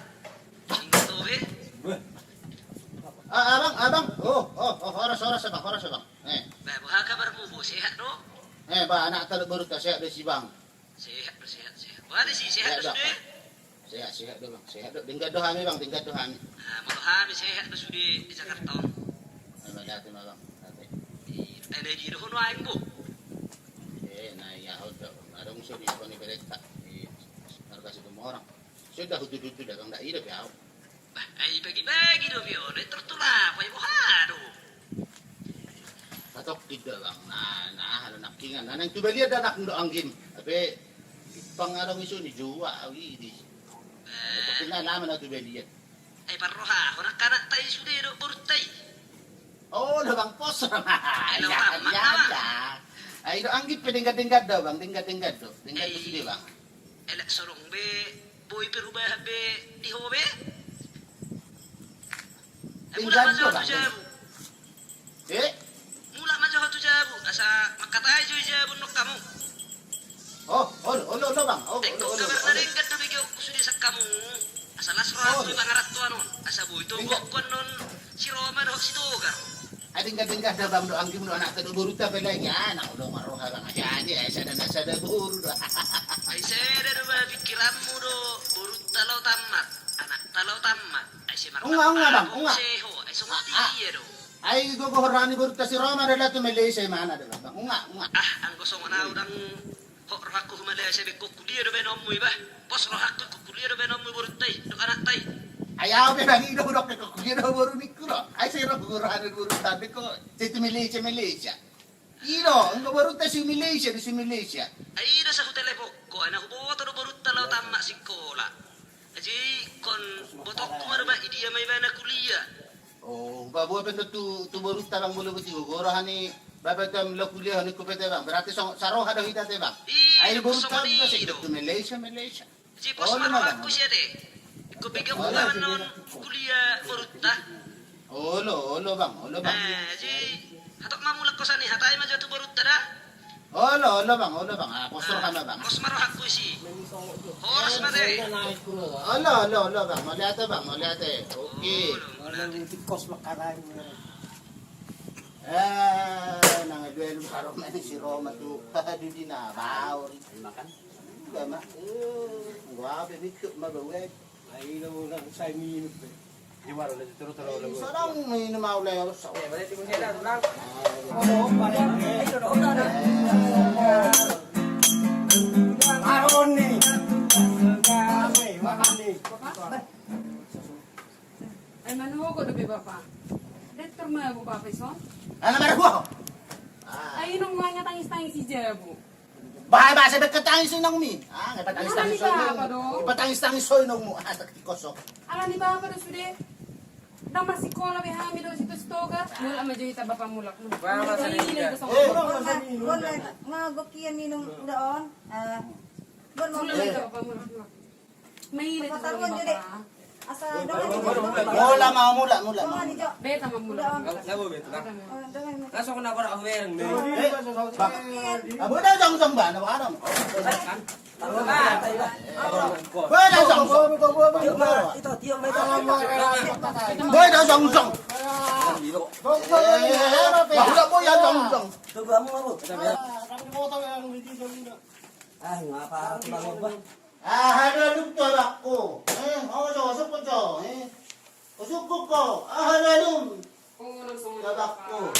Singkat, oh, be. Ah, abang, abang. Oh, oh, oh, horas, horas, abang, horas, abang. Eh. Bah, bah, kabarmu, Bo, sehat, do? Eh, bah, anakta dohot borunta, sehat do si Bang. Sehat do, sehat, sehat. Wah, ada si sehat do, Bang. Sehat, sehat do, Bang. Sehat do. Denggan do hami, Bang. Denggan do hami. Ah, molo hami sehat do sude di Jakarta on. Mauliate ma, Bang. Mauliate. Iya, eh, na dia do ho nuaeng, Bo? Eh, na ia ho do. Adong sude apa ni berita. Di marga Situmorang. Sudah hutu-hutu dah, Bang. Ndak ida pe au. Bah, ai bagi-bagi do, Biono, tertulah, apa ibu hado? Patok tidak, Bang. Nah, nah, ada nakingan. Nah, nang tu balian dah nak ndo anggim. Tapi pang adong isu ni jua, awi di. Eh. Tapi nah, nama na tu balian. Ai parroha, ho nak kanak tai sude do borunta i. Oh, do, Bang, pos. Ai, lo, iya, Bang, iya, mak, iya. Ai, do, anggim pe denggan-denggan do, Bang, denggan-denggan do. Denggan do sude, Bang. Elek sorong be. Boi perubahan be di ho be. Eh, mulak ma jo tu jabu. Eh? Mulak ma jo tu jabu. Asa mangkatai jo i jabu nang hamu. Oh, olo, olo, olo, Bang. Oh, olo, olo, olo. Kabar na denggan do bege on sude sian hamu. Asa las roha tu pangarantoan on. Asa boi tu bokon non si Roma dohot si Togar. Ai denggan-denggan do, Bang, do anggim do anakta dohot borunta pe lagi. Ah, nang olo marroha, Bang. Jadi, eh, sada na sada boru do. Ai sada do ba pikiranmu do, borunta lao tammat, anakta lao tammat. Ai se martammat. Unga, unga, Bang, unga. Seho, ai songon dia do. Ai gogo horani borunta si Roma do, laho tu Malaysia, imana do, Bang. Unga, unga. Ah, anggo songon au ndang hot rohangku tu Malaysia be, ingkon kuliah do baenonmu i ba. Pos rohangku, ingkon kuliah do baenonmu borunta i dohot anakta i. Ai au pe, Bang, i do hudok pe ingkon kuliah do boru ningku do. Ai sai ro gogo rohani borunta be, ingkon sai tu Malaysia, Malaysia. I do, anggo borunta si Malaysia do, si Malaysia. Ai i do sai huteleponko, ai na huboto do borunta lao tammat sikola. Jadi ingkon botongku ma do ba, idia ma ibana kuliah. O, hupaboa pe do tu, tu borunta, Bang, molo boti gogo roha ni bapa tu am lao kuliah ningku pe te, Bang. Berarti songon saroha do hita te, Bang. Ai songon i do. Ai borunta pe sai tu Malaysia, Malaysia. Jadi pos ma rohangku, sia te. Ingkon bege ma annon kuliah borunta. Olo, olo, Bang, olo, Bang. Eh, jadi hatop ma mulak ho sian i, hatai ma jo tu borunta da. Olo, olo, Bang, olo, Bang. Ah, pos roha ma, Bang. Pos ma rohangku disi. Horas ma te. Olo, olo, olo, Bang. Mauliate, Bang, mauliate. Oke. Olo, mauliate. Eh, nang dua lu baru main si Roma tu. Aduh, di na bau. Makan. Udah, Mak. Eh, gua apa mikir ma bau, eh. Ai, lo, lo, sai minum pe. Di mana, lo, terus, terus, lo. Sadang minum au, le, harus. Eh, balik di kunci dah, tulang. Aroni. Makan ni. Ai, manogot dope bapa. Detor ma bapa ison. Anak marahua. Ai, inong ma nga tangis-tangis i jabu. Bah, bah, saya berketangis inongmi. Ah, nggak patangis-tangis so inongmu. Patangis-tangis so inongmu. Ah, tak tikosok. Ala ni bapa do sude. Ndang marsikola be hami do situ Sitogar. Mulak ma jo hita bapa, mulak. Bah, masa ini. Eh, bang, masa ini. Ngogok ia minum udah on. Ah, mulak ma jo bapa, mulak, mulak. Mula ma, mula, mula. Beta ma mula. Langsung kena korak hubereng deh. Bang. Abu dah jongjong bana bana. Bana jongjong. Bana jongjong. Bana jongjong. Ah, ngapa aku bangun, Bang? Aha do alum tu abangku? Eh, mau jo, osuk ko jo, eh. Osuk ko ko, aha do alum? Tu abangku.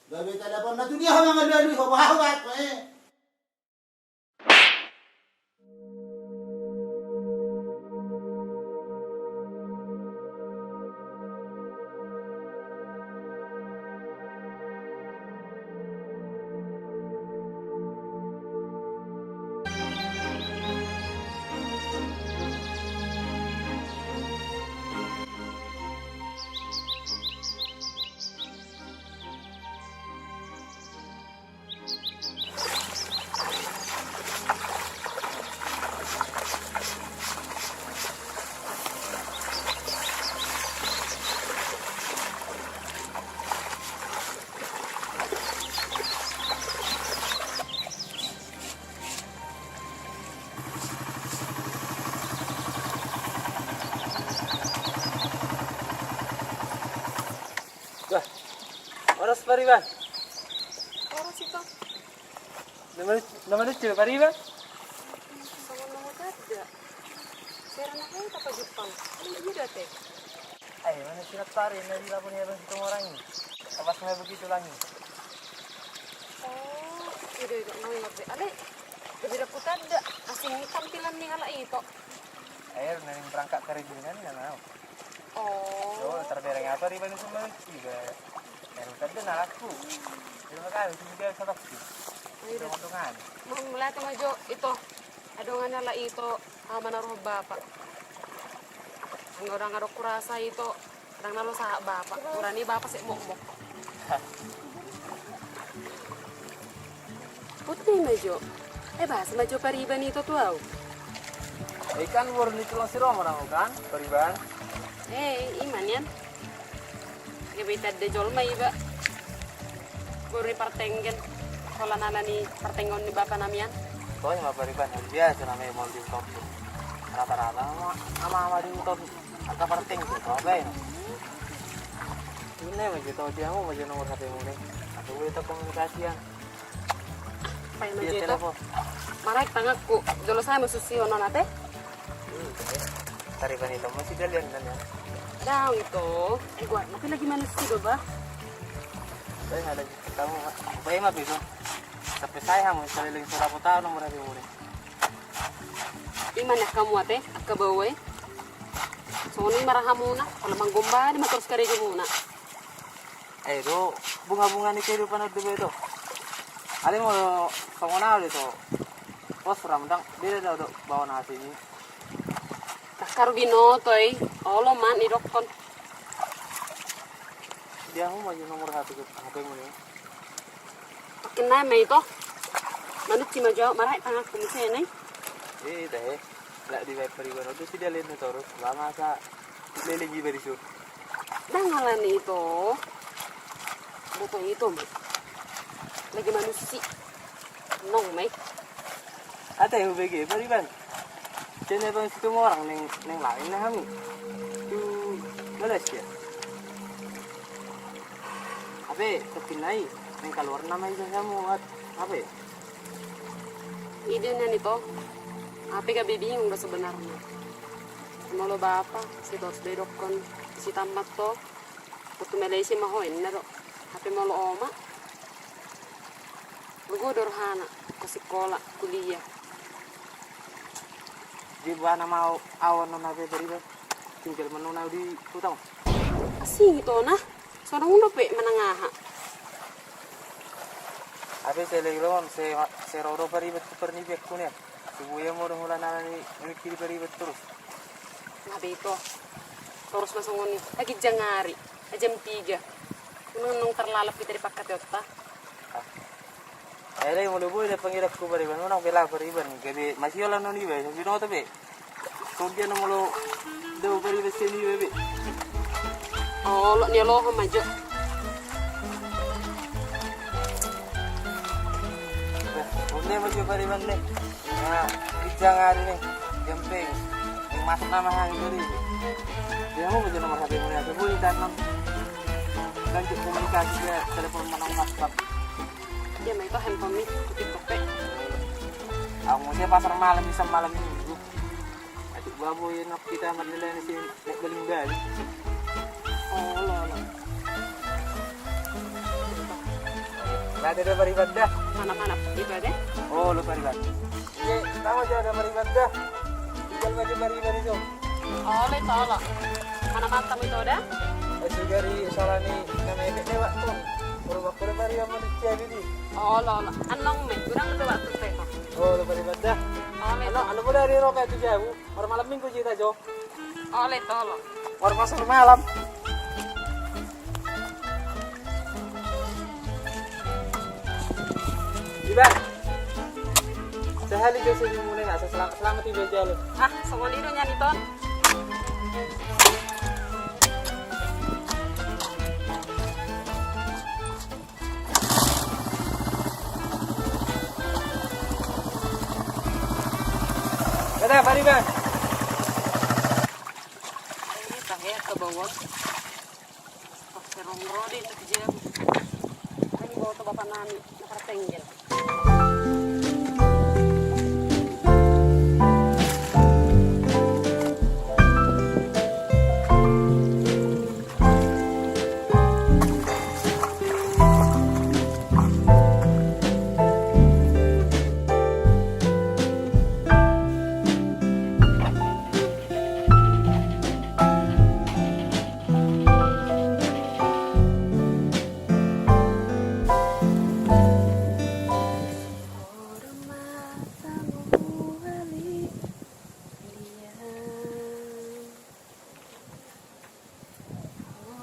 Gabe telepon na tu dia ho mangalualu ho, bah, abangku, eh. Bah, horas pariban. Horas ito. Na manucu, na manucu pariban. Songon na hutanda. Sera na hea tapa Jepang. Alai dia do ate. Ai, mana sirat pari na di lapo ni abang situ orang ini. Awas na begitu lagi. Oh, iya, iya, ngerti. Alai, lebih aku tanda. Asing ni tampilan ni halak ito. Air na berangkat keribunan na mau. Oh. Yo, terbereng apa di Bandung sama iba. Yang tadi na laku. Terima kasih juga sabab sih. Iya. Untung-untungan. Mauliate ma jo ito. Adong na laho ito, ah, manaruhon bapa. Anggo ndang adong hurasa ito, ndang na loas bapa. Hurani bapa sek mokmok. Putih ma jo. Eh, bahas ma jo pariban ito tu au. Eh, kan boru ni tulang si Roma nang kan, pariban. Eh, ima nian. Gabe tanda jolma iba. Boru ni partenggen. Holan ala ni partenggon ni bapa nami an. Toh, ima pariban, biasa namanya mau di utor. Rata-rata ama, ama, ama di utor. Angka parteng tu, apa ya? Ini mah gitu, dia mau baca nomor H P mu nih. Atau gue tak komunikasian. Paima jo ito. Telepon. Maraek tanganku. Jolo sae ma susihon on ate. Hmm, eh. Tariban ito masih dalian kan ya. Dang ito. Eh, gua nanti lagi manusia do bah. Saya nggak lagi ketemu. Baik mah besok. Sampai saya mau sekali lagi sudah apa tahu nomor H P mu nih. Ima ni angka mu ate, angka baoa i. Songon i ma ra hamuna, pala manggombali ma torus karejo muna. Eh do, bunga-bunga ni kehidupan on do be ito. Alai molo songon au do ito. Pos ra mendang, beda do do baoa na asing i. Karu binoto i, olo ma nidokkon. Dia mau maju nomor H P, H P mu ni. Oke, nai ma ito. Manuk cima jawab maraek tanganku muse nai. Eh, dah eh. Lah di wifi Pariban on do si dia lenu torus. Lama sa lele jiba di sur. Dang alani ito. Boto ito ma. Lagi manusia. Nong mai. Ate hubege Pariban. Cene bang situ orang neng neng lain na hami. Tu balas ya. Ape, tokin nai, neng kaluar nama ijazahmu, Mat. Ape? Ide na ni to. Ape gabe bingung do sebenarna. Molo bapa, si tos be dokkon, si tamat to. Waktu Malaysia ma ho inna do. Ape molo oma. Gogo do rohana, ko sikola, kuliah. Di buana mau awan nona be beriba. Tinggal menuna di huta. Asing ito na. Sonang dope manang aha. Ape se lelong se se ro do Pariban tu parnibeanku nia. Tubu ia modom hulana ni mikiri Pariban torus. Nga be ito. Torus ma songon i. Lagi jangari. Jam tiga. Unang nong terlalap kita di pakkat yotta. Alai molo boi da pangiratku Pariban, unang be laho Pariban, gabe masiola non iba, so binoto be. Songon dia na molo dao Pariban sian iba be. Olo ni oloho ma jo. Onde ma jo Pariban de. Na ijang ari ni. Jempeng. Mas nama hang dari. Dia mau ma jo nomor H P mu ni, boi tanam. Lanjut komunikasi dia telepon menang WhatsApp. Dia ma ito handphone ni, TikTok pe. Aku mesti pasar malam bisa malam minggu. Atik babo ya nok kita marlelana si nek baling bali. Olo olo. Nanti ada Pariban da. Mana mana ito de? Olo Pariban. Iya, tama aja ada Pariban da. Tinggal aja Pariban itu. Olo ito olo. Mana mantam ito da? Asu gari salani nama efek lewat tuh. Baru bakul Pariban manusia ini. Olo olo. Anong me, kurang betul waktu teko. Olo Pariban da. Olo ito. Anu anu boleh di roka itu jauh. Baru malam minggu kita jo. Olo ito olo. Baru masuk malam. Iban. Sahali jo sini mulai nggak selamat selamat iba jalo. Ah, songon i do nian ito. Kata Pariban. Ini tahe ke bawah. Pakai rong rodi tak jam. Kan bawa tu bapak nami, nak tenggel.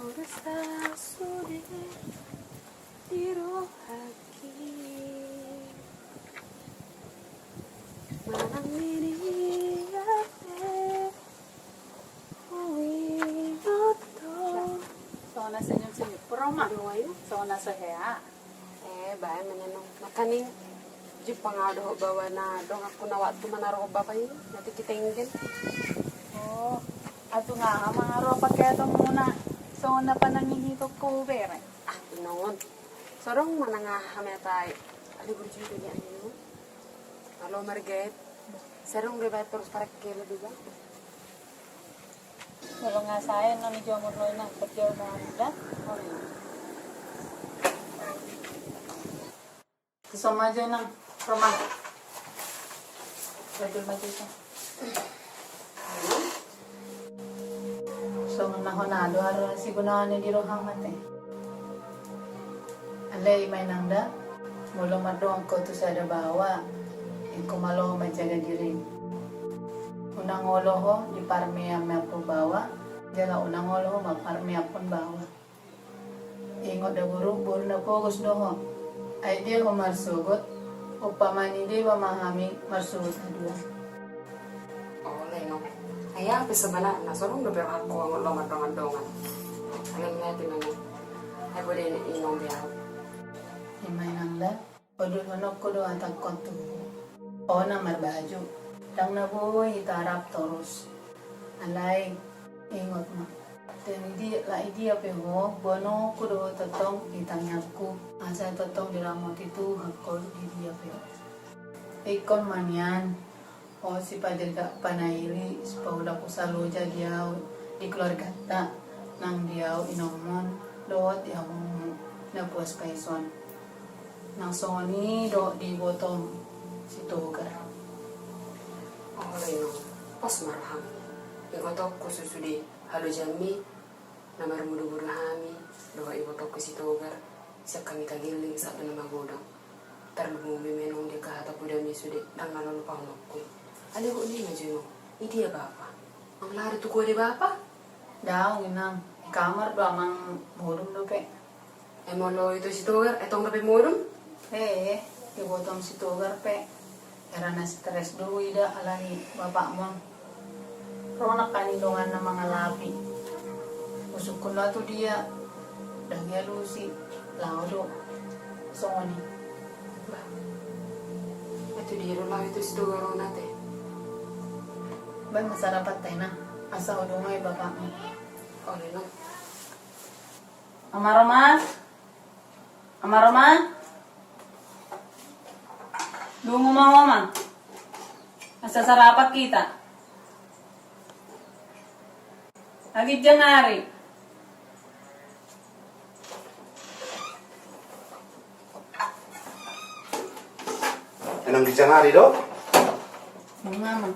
Ora sa sude di rohaki manang nini ate uingoto. Sona senyum-senyum. Peroma. Sona sehea. Eh, bae manenong. Makaning. Jumpang au dohot baoa na donganku na waktu manaro bapa i, na tingki tenggen. Oh, atu nga aha mangaropa ketomuna songon na panangihitongku bere? Ah, inongon. So dong manang aha hami atai. Ada guru cinta di anu. Halo, Marget. Serong gue batur parak kele juga. Kalau nggak saya, nang di jomur lo, nang kerja mau muda. Sisoma aja, nang. Roma. Betul, betul, sisoma. Songon na hona do haroro na sigunaon i di roham ate. Alai ma inang da, molo mardongan ho tu sada baoa, ingkon malo manjaga dirim. Unang olo ho diparmeammeaphon baoa, jala unang olo ho mamparmeaphon baoa. Ingot da boru, boru na pogos do ho. Ai dia ho marsogot, umpama ni deba ma hami marsogot na dua. Olo inong. Ai aha pe sebenarna, so adong dope rohangku anggo lao mardongan-dongan. Alai mate ma inong. Ai boi do inong be au. Ima inang da. Padulhononku do hatangkon tu ho na marbaju, ndang na boi hita rap torus. Alai ingot ma, te ni dia, lai dia pe ho, boanonku do ho tongtong di tangiangku, asa tongtong diramoti Tuhan ho di dia pe ho. Ingkon ma nian. Ho sipadirgak panaili, sipaulak usa loja di au, di keluarganta, nang di au inongmon, dohot di amongmu, na puas paison. Nang songon i dohot di ibotom si Togar. Olo inong, pos ma roham. Ingot ho, khusus sude halojaonmi na marmudubudu hami, dohot ibotongku si Togar, sian hami tagelling sahat tu na magodang. Tarlumobi ma inong di angka hata podami sude, ndang na lalo pahomongku i. Alai hot ni ma jo inong, i dia bapa? Mangalari tu kua de bapa? Daong inang, di kamar do amang modom dope. Ai molo ito si Togar, ai tong dope modom? He, ibotom si Togar pe. Hera na stres do huida ala ni bapakmon. Ro nangkaning donganna mangalapi. Husungkun lao tu dia, ndang dialusi, lao do. Songon i. Bah. Ai tu dia do lao ito si Togar on ate? Baen ma sarapan ta inang, asa hudungoi bapakmu. Olo inong. Ama Roma. Ama Roma. Dungo ma ho ma. Asa sarapan hita. Ginjang ari. Nang ginjang ari do? Mama.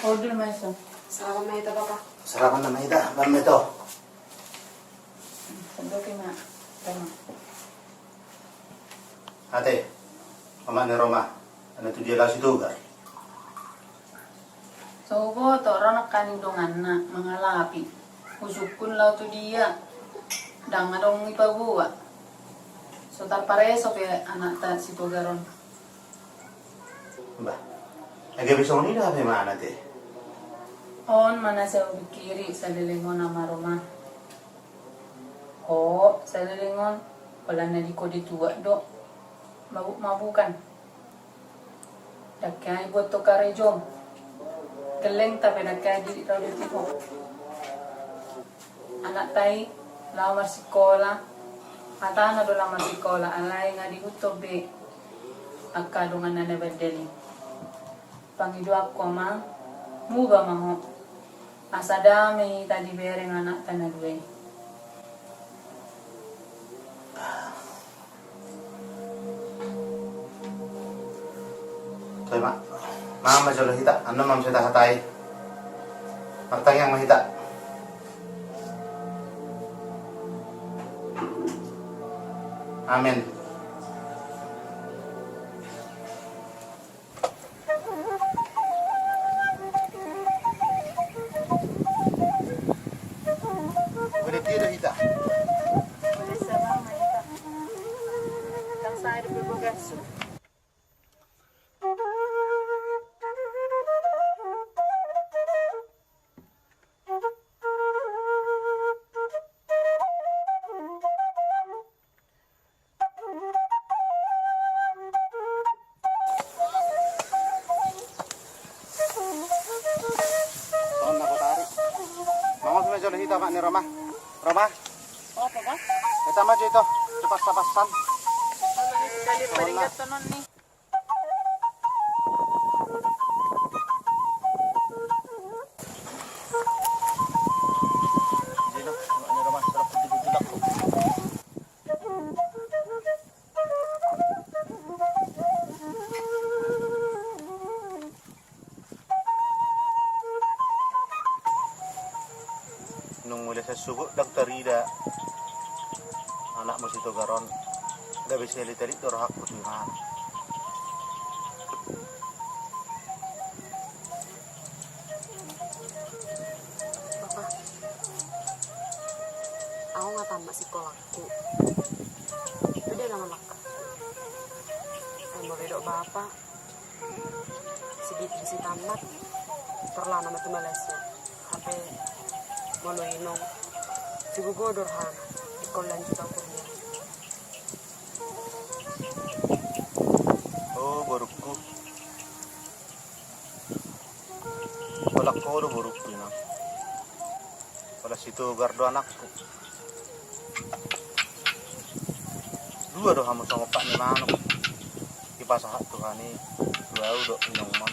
Order ma ito. Sarapan ma hita, Papa. Sarapan ma hita, baen ma ito. Sandoki ma, Roma. Ate, amak ni Roma, ala tu dia lao si Togar? So huboto, ro nangkaning donganna mangalapi. Husungkun lao tu dia, ndang adong dipaboa. So tarpareso pe anakta si Togar on. Bah, ai gabe songon i do hape ma, ate? On ma na sai hupingkiri saleleng on, Ama Roma. Ho, saleleng on, holan na di kode tuak do, mabuk-mabukan. Ndang hea dibuat ho karejom. Gellengta pe ndang hea dirau di ho. Anakta i lao marsikola, hatana do lao marsikola, alai nga diihuthon be angka donganna na bandal i. Pangidoanku, Amang, muba ma ho, asa dame hita dibereng anakta na dua i. Toe ma, mangan ma jolo hita, annon ma muse tahatai. Martangiang ma hita. Amen. Boleh tidur kita. Boleh sabar ma hita. Kan saya di bagasu. Songon na botari. Mangopi ma jolo hita, amak ni Roma. Roma. Apa, Bang? Hita ma jo ito, tu passa-passan. Kali paringkat tonon ni. Dung mulai sasugut ndang tarida anakmu si Togar on, gabe sielit-elit do rohangku tu imana. Bapa, au nga tamat sikolangku. Itu dia nama langka. Ai molo didok bapa, sigit bisi tamat, torlana ma tu Malaysia. Hape molo inong, sigogo do rohana, ingkon lanjut au kuliah. O borungku. Holan ho do borungku inang. Holan si Togar do anakku. Dua do hamu songon pat ni manuk. Dipasahat Tuhan i tu au dohot inongmon.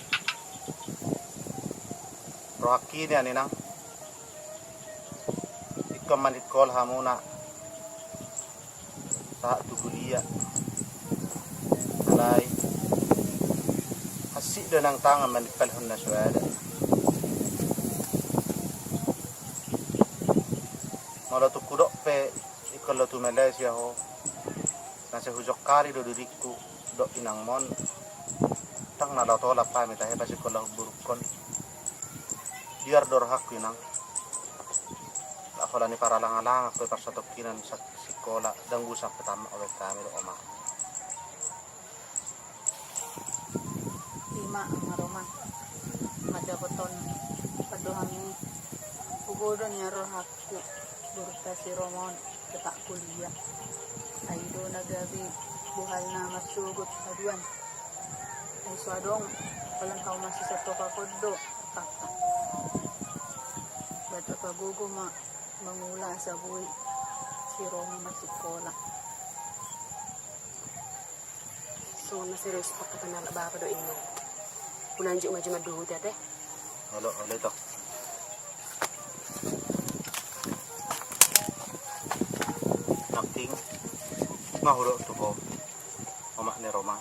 Rohangki nian inang. Ingkon mansikola hamuna. Sahat tu kuliah. Alai hansit do nang tangan manimpalhon na so ada. Molo tung hudok pe ingkon laho tu Malaysia ho, na sai hujongkali do diringku dohot inangmon. Ndang na laho tolap hami tahe pasikolahon borungkon. Biar do rohangku inang. Ndang holan i paralang-alangan pe parsatongkinan sa- sikola, ndang busa pe tamat obat hami dohot oma. Ima ama Roma, mandapothon pandohan i, hugodang nian rohangku borunta si Roma on tetap kuliah. Ai i do na gabe buhalna marsogot haduan. Ai so adong, holan hau masisatopakon do, Kakak. Baca pagogo ma mangula asa boi si Roma masikola. Songon na serius pakkaton ni halak bapa dohot inong. Unang jut ma jut manduhuti ate. Olo, olo ito. Nangkin, nga hudok tu ho, omak ni Roma.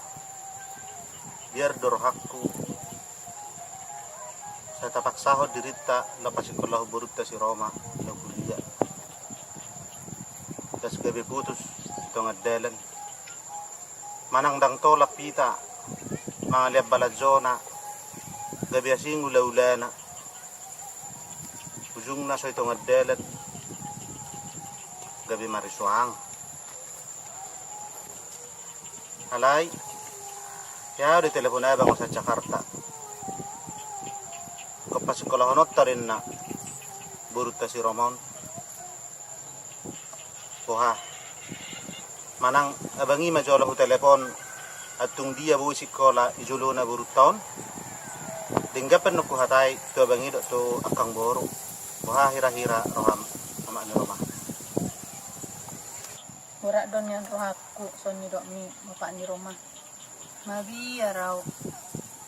Biar do rohangku. Sai tapaksahon dirinta laho pasikolahon borunta si Roma, laho kuliah. Das gabe putus di tongan dalan. Manang ndang tolap hita mangalean balanjona, gabe asing ula-ulana. Ujungna so di tongan dalan gabe marisoang. Alai, ia do ditelepon abang sian Jakarta. Ingkon pasikolahononta do inna borunta si Roma on. Boha. Manang abang i ma jolo hutelepon, antung dia boi sikola di jolona borunta on. Denggan pe annon huhatai tu abang i dohot tu angkang boru. Boha hira-hira roham, omak ni Roma? Borat do nian rohangku, songon nidokmi, omak ni Roma. Mabiar au.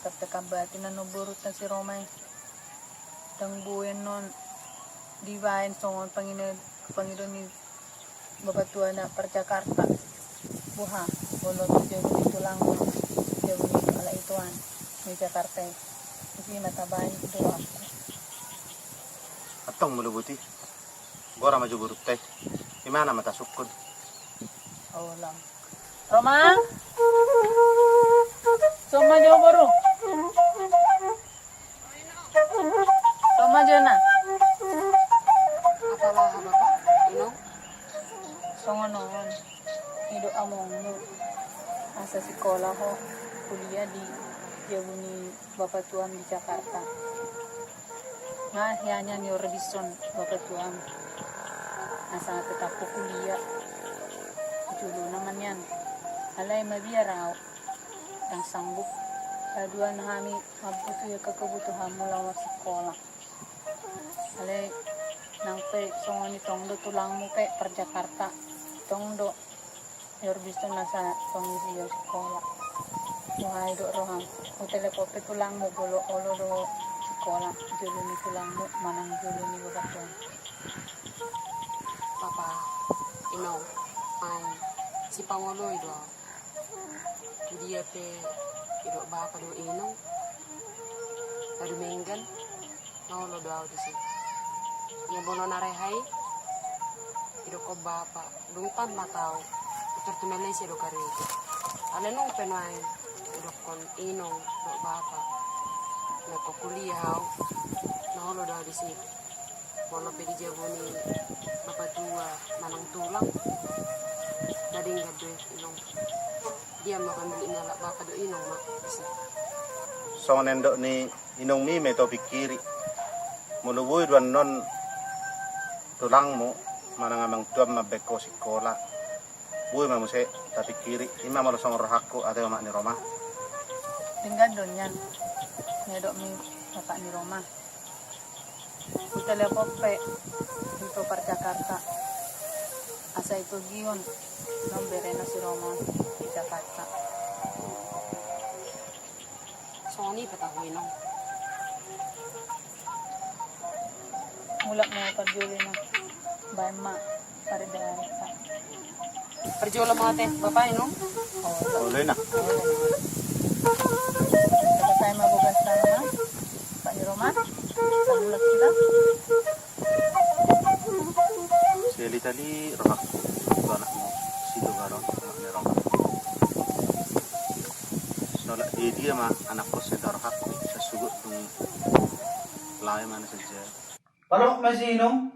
Tartekan batin annon borunta si Roma i. Ndang boi annon dibaen songon pangido, pangido ni bapatuana par Jakarta. Boha, molo tu jabu ni tulang, jabu ni halak ituan di Jakarta i. Isi ma tabaen tu rohangku. Antong molo boti. Gora ma jo borunta i. Imana ma tasungkun. Olo. Roma? Son ma jo boru. Son ma jo na. Apa laho bapa, inong? Songon on. Nidok amongmu. Asa sikola ho kuliah di jabu ni bapatuam di Jakarta. Nga hea nian ni orbison bapatuam. Asa tetap ho kuliah. Jolona ma nian. Alai mabiar au. Ndang sanggup. Haduan hami mambutuhi angka kebutuhanmu laho marsikola. Alai nang pe songon i tong do tulangmu pe par Jakarta. Tong do. Niorbison nasa pangidion sikola. Nuaeng do roham, hutelepon pe tulangmu molo olo do sikola, jolo ni tulangmu manang jolo ni bapak tuan. Bapa, inong, ai sipangoloi do ahu. Tu dia pe didok bapa dohot inong na dumenggan, na olo do ahu disi. Ia molo na rehai, didokkon bapa, dung tamat ahu, tor tu Malaysia do karejo. Alai nung pe nuaeng didokkon inong dohot bapa, naeng kuliah ahu, na olo do ahu disi. Molo pe di jabu ni bapa tua manang tulang, na denggan do i, inong. Dia ma pambilik ni halak bapa dohot inong ma disi. Songon nidok ni inongmi ma i topikiri. Molo boi do annon tulangmu manang amang tuam mambaen ho sikola, boi ma muse tapikiri. I ma molo songon rohangku, ate omak ni Roma. Denggan do nian na didokmi bapak ni Roma. Hutelepon pe di Tobar Jakarta, asa itogion non berena si Roma di Jakarta. Songon i pe tahu, inong. Mulak ma parjolo, inong, baen ma pardaerta. Parjolo ma ate, bapa, inong. Olo, inang. Olo, inang. Selesai ma bogas tangan, Pak ni Roma. Samulak hita. Seli tali rohangku tu anakmu si Togar on, anak ni Roma. Sola dia ma anakku, seli rohangku, sasugut dung lae mana saja. Parok ma si inong.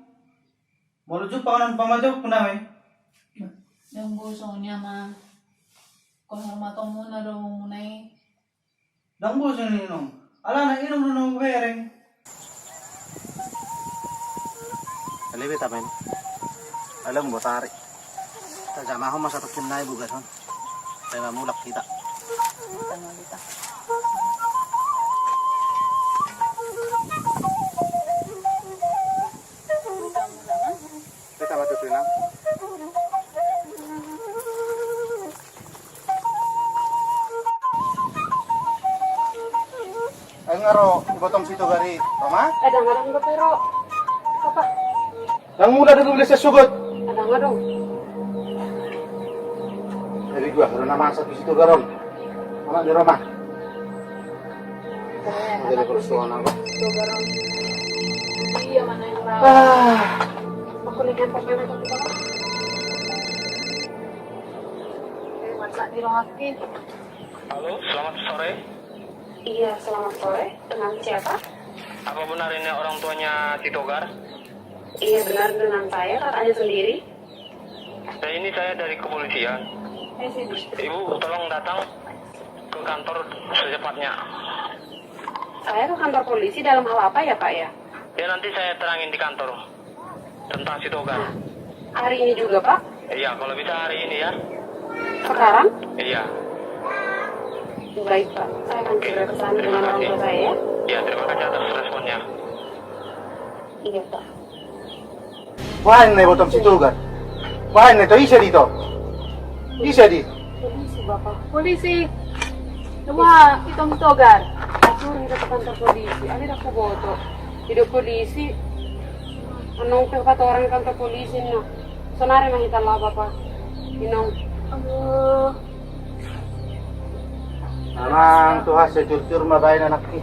Molo jumpang annon pamajokku na i. Ndang boi songon i, amang. Kehormatonmuna do muna i. Ndang boi songon i, inong. Alana inong do na hubereng. Alai be tamen. Alai botari. Tajamahon ma satongkin nai bogas on. Sai mamulak hita. Hita ma hita. Hita ma tutu, inang. Ai nga ro ibotom si Togar i, Roma? Adong, adong, bapa, ro. Apa? Ndang mula do beli sasugut. Adong, adong. Jadi gua, ro na masa tu si Togar on. Anak ni Roma. Jadi anak persoalan apa? Togar on. Iya, mana yang tahu? Ah. Aku nih kan pemain itu, Pak. Eh, masa di rohaki. Halo, selamat sore. Iya, selamat sore. Dengan siapa? Apa benar ini orang tuanya si Togar? Iya, benar, dengan saya, kakaknya sendiri. Ya, ini saya dari kepolisian. Eh, sini. Ibu, tolong datang ke kantor secepatnya. Saya ke kantor polisi dalam hal apa ya, Pak, ya? Ya, nanti saya terangin di kantor tentang si Togar. Hari ini juga, Pak? Iya, kalau bisa hari ini ya. Sekarang? Iya. Baik, Pak. Saya akan segera ke sana dengan orang tua saya, ya. Iya, terima kasih atas responnya. Iya, Pak. Baen na ibotom si Togar. Baen na ito, ise do ito? Ise do i? Polisi, Bapak. Polisi. Wah, ito si Togar. Suruh hita tu kantor polisi. Alai ndang huboto. Ido polisi. Annon pe patorang kantor polisi na. Sonari ma hita laho, Bapak. Inong. Aduh. Amang, Tuhan sai turtur ma baen anakki.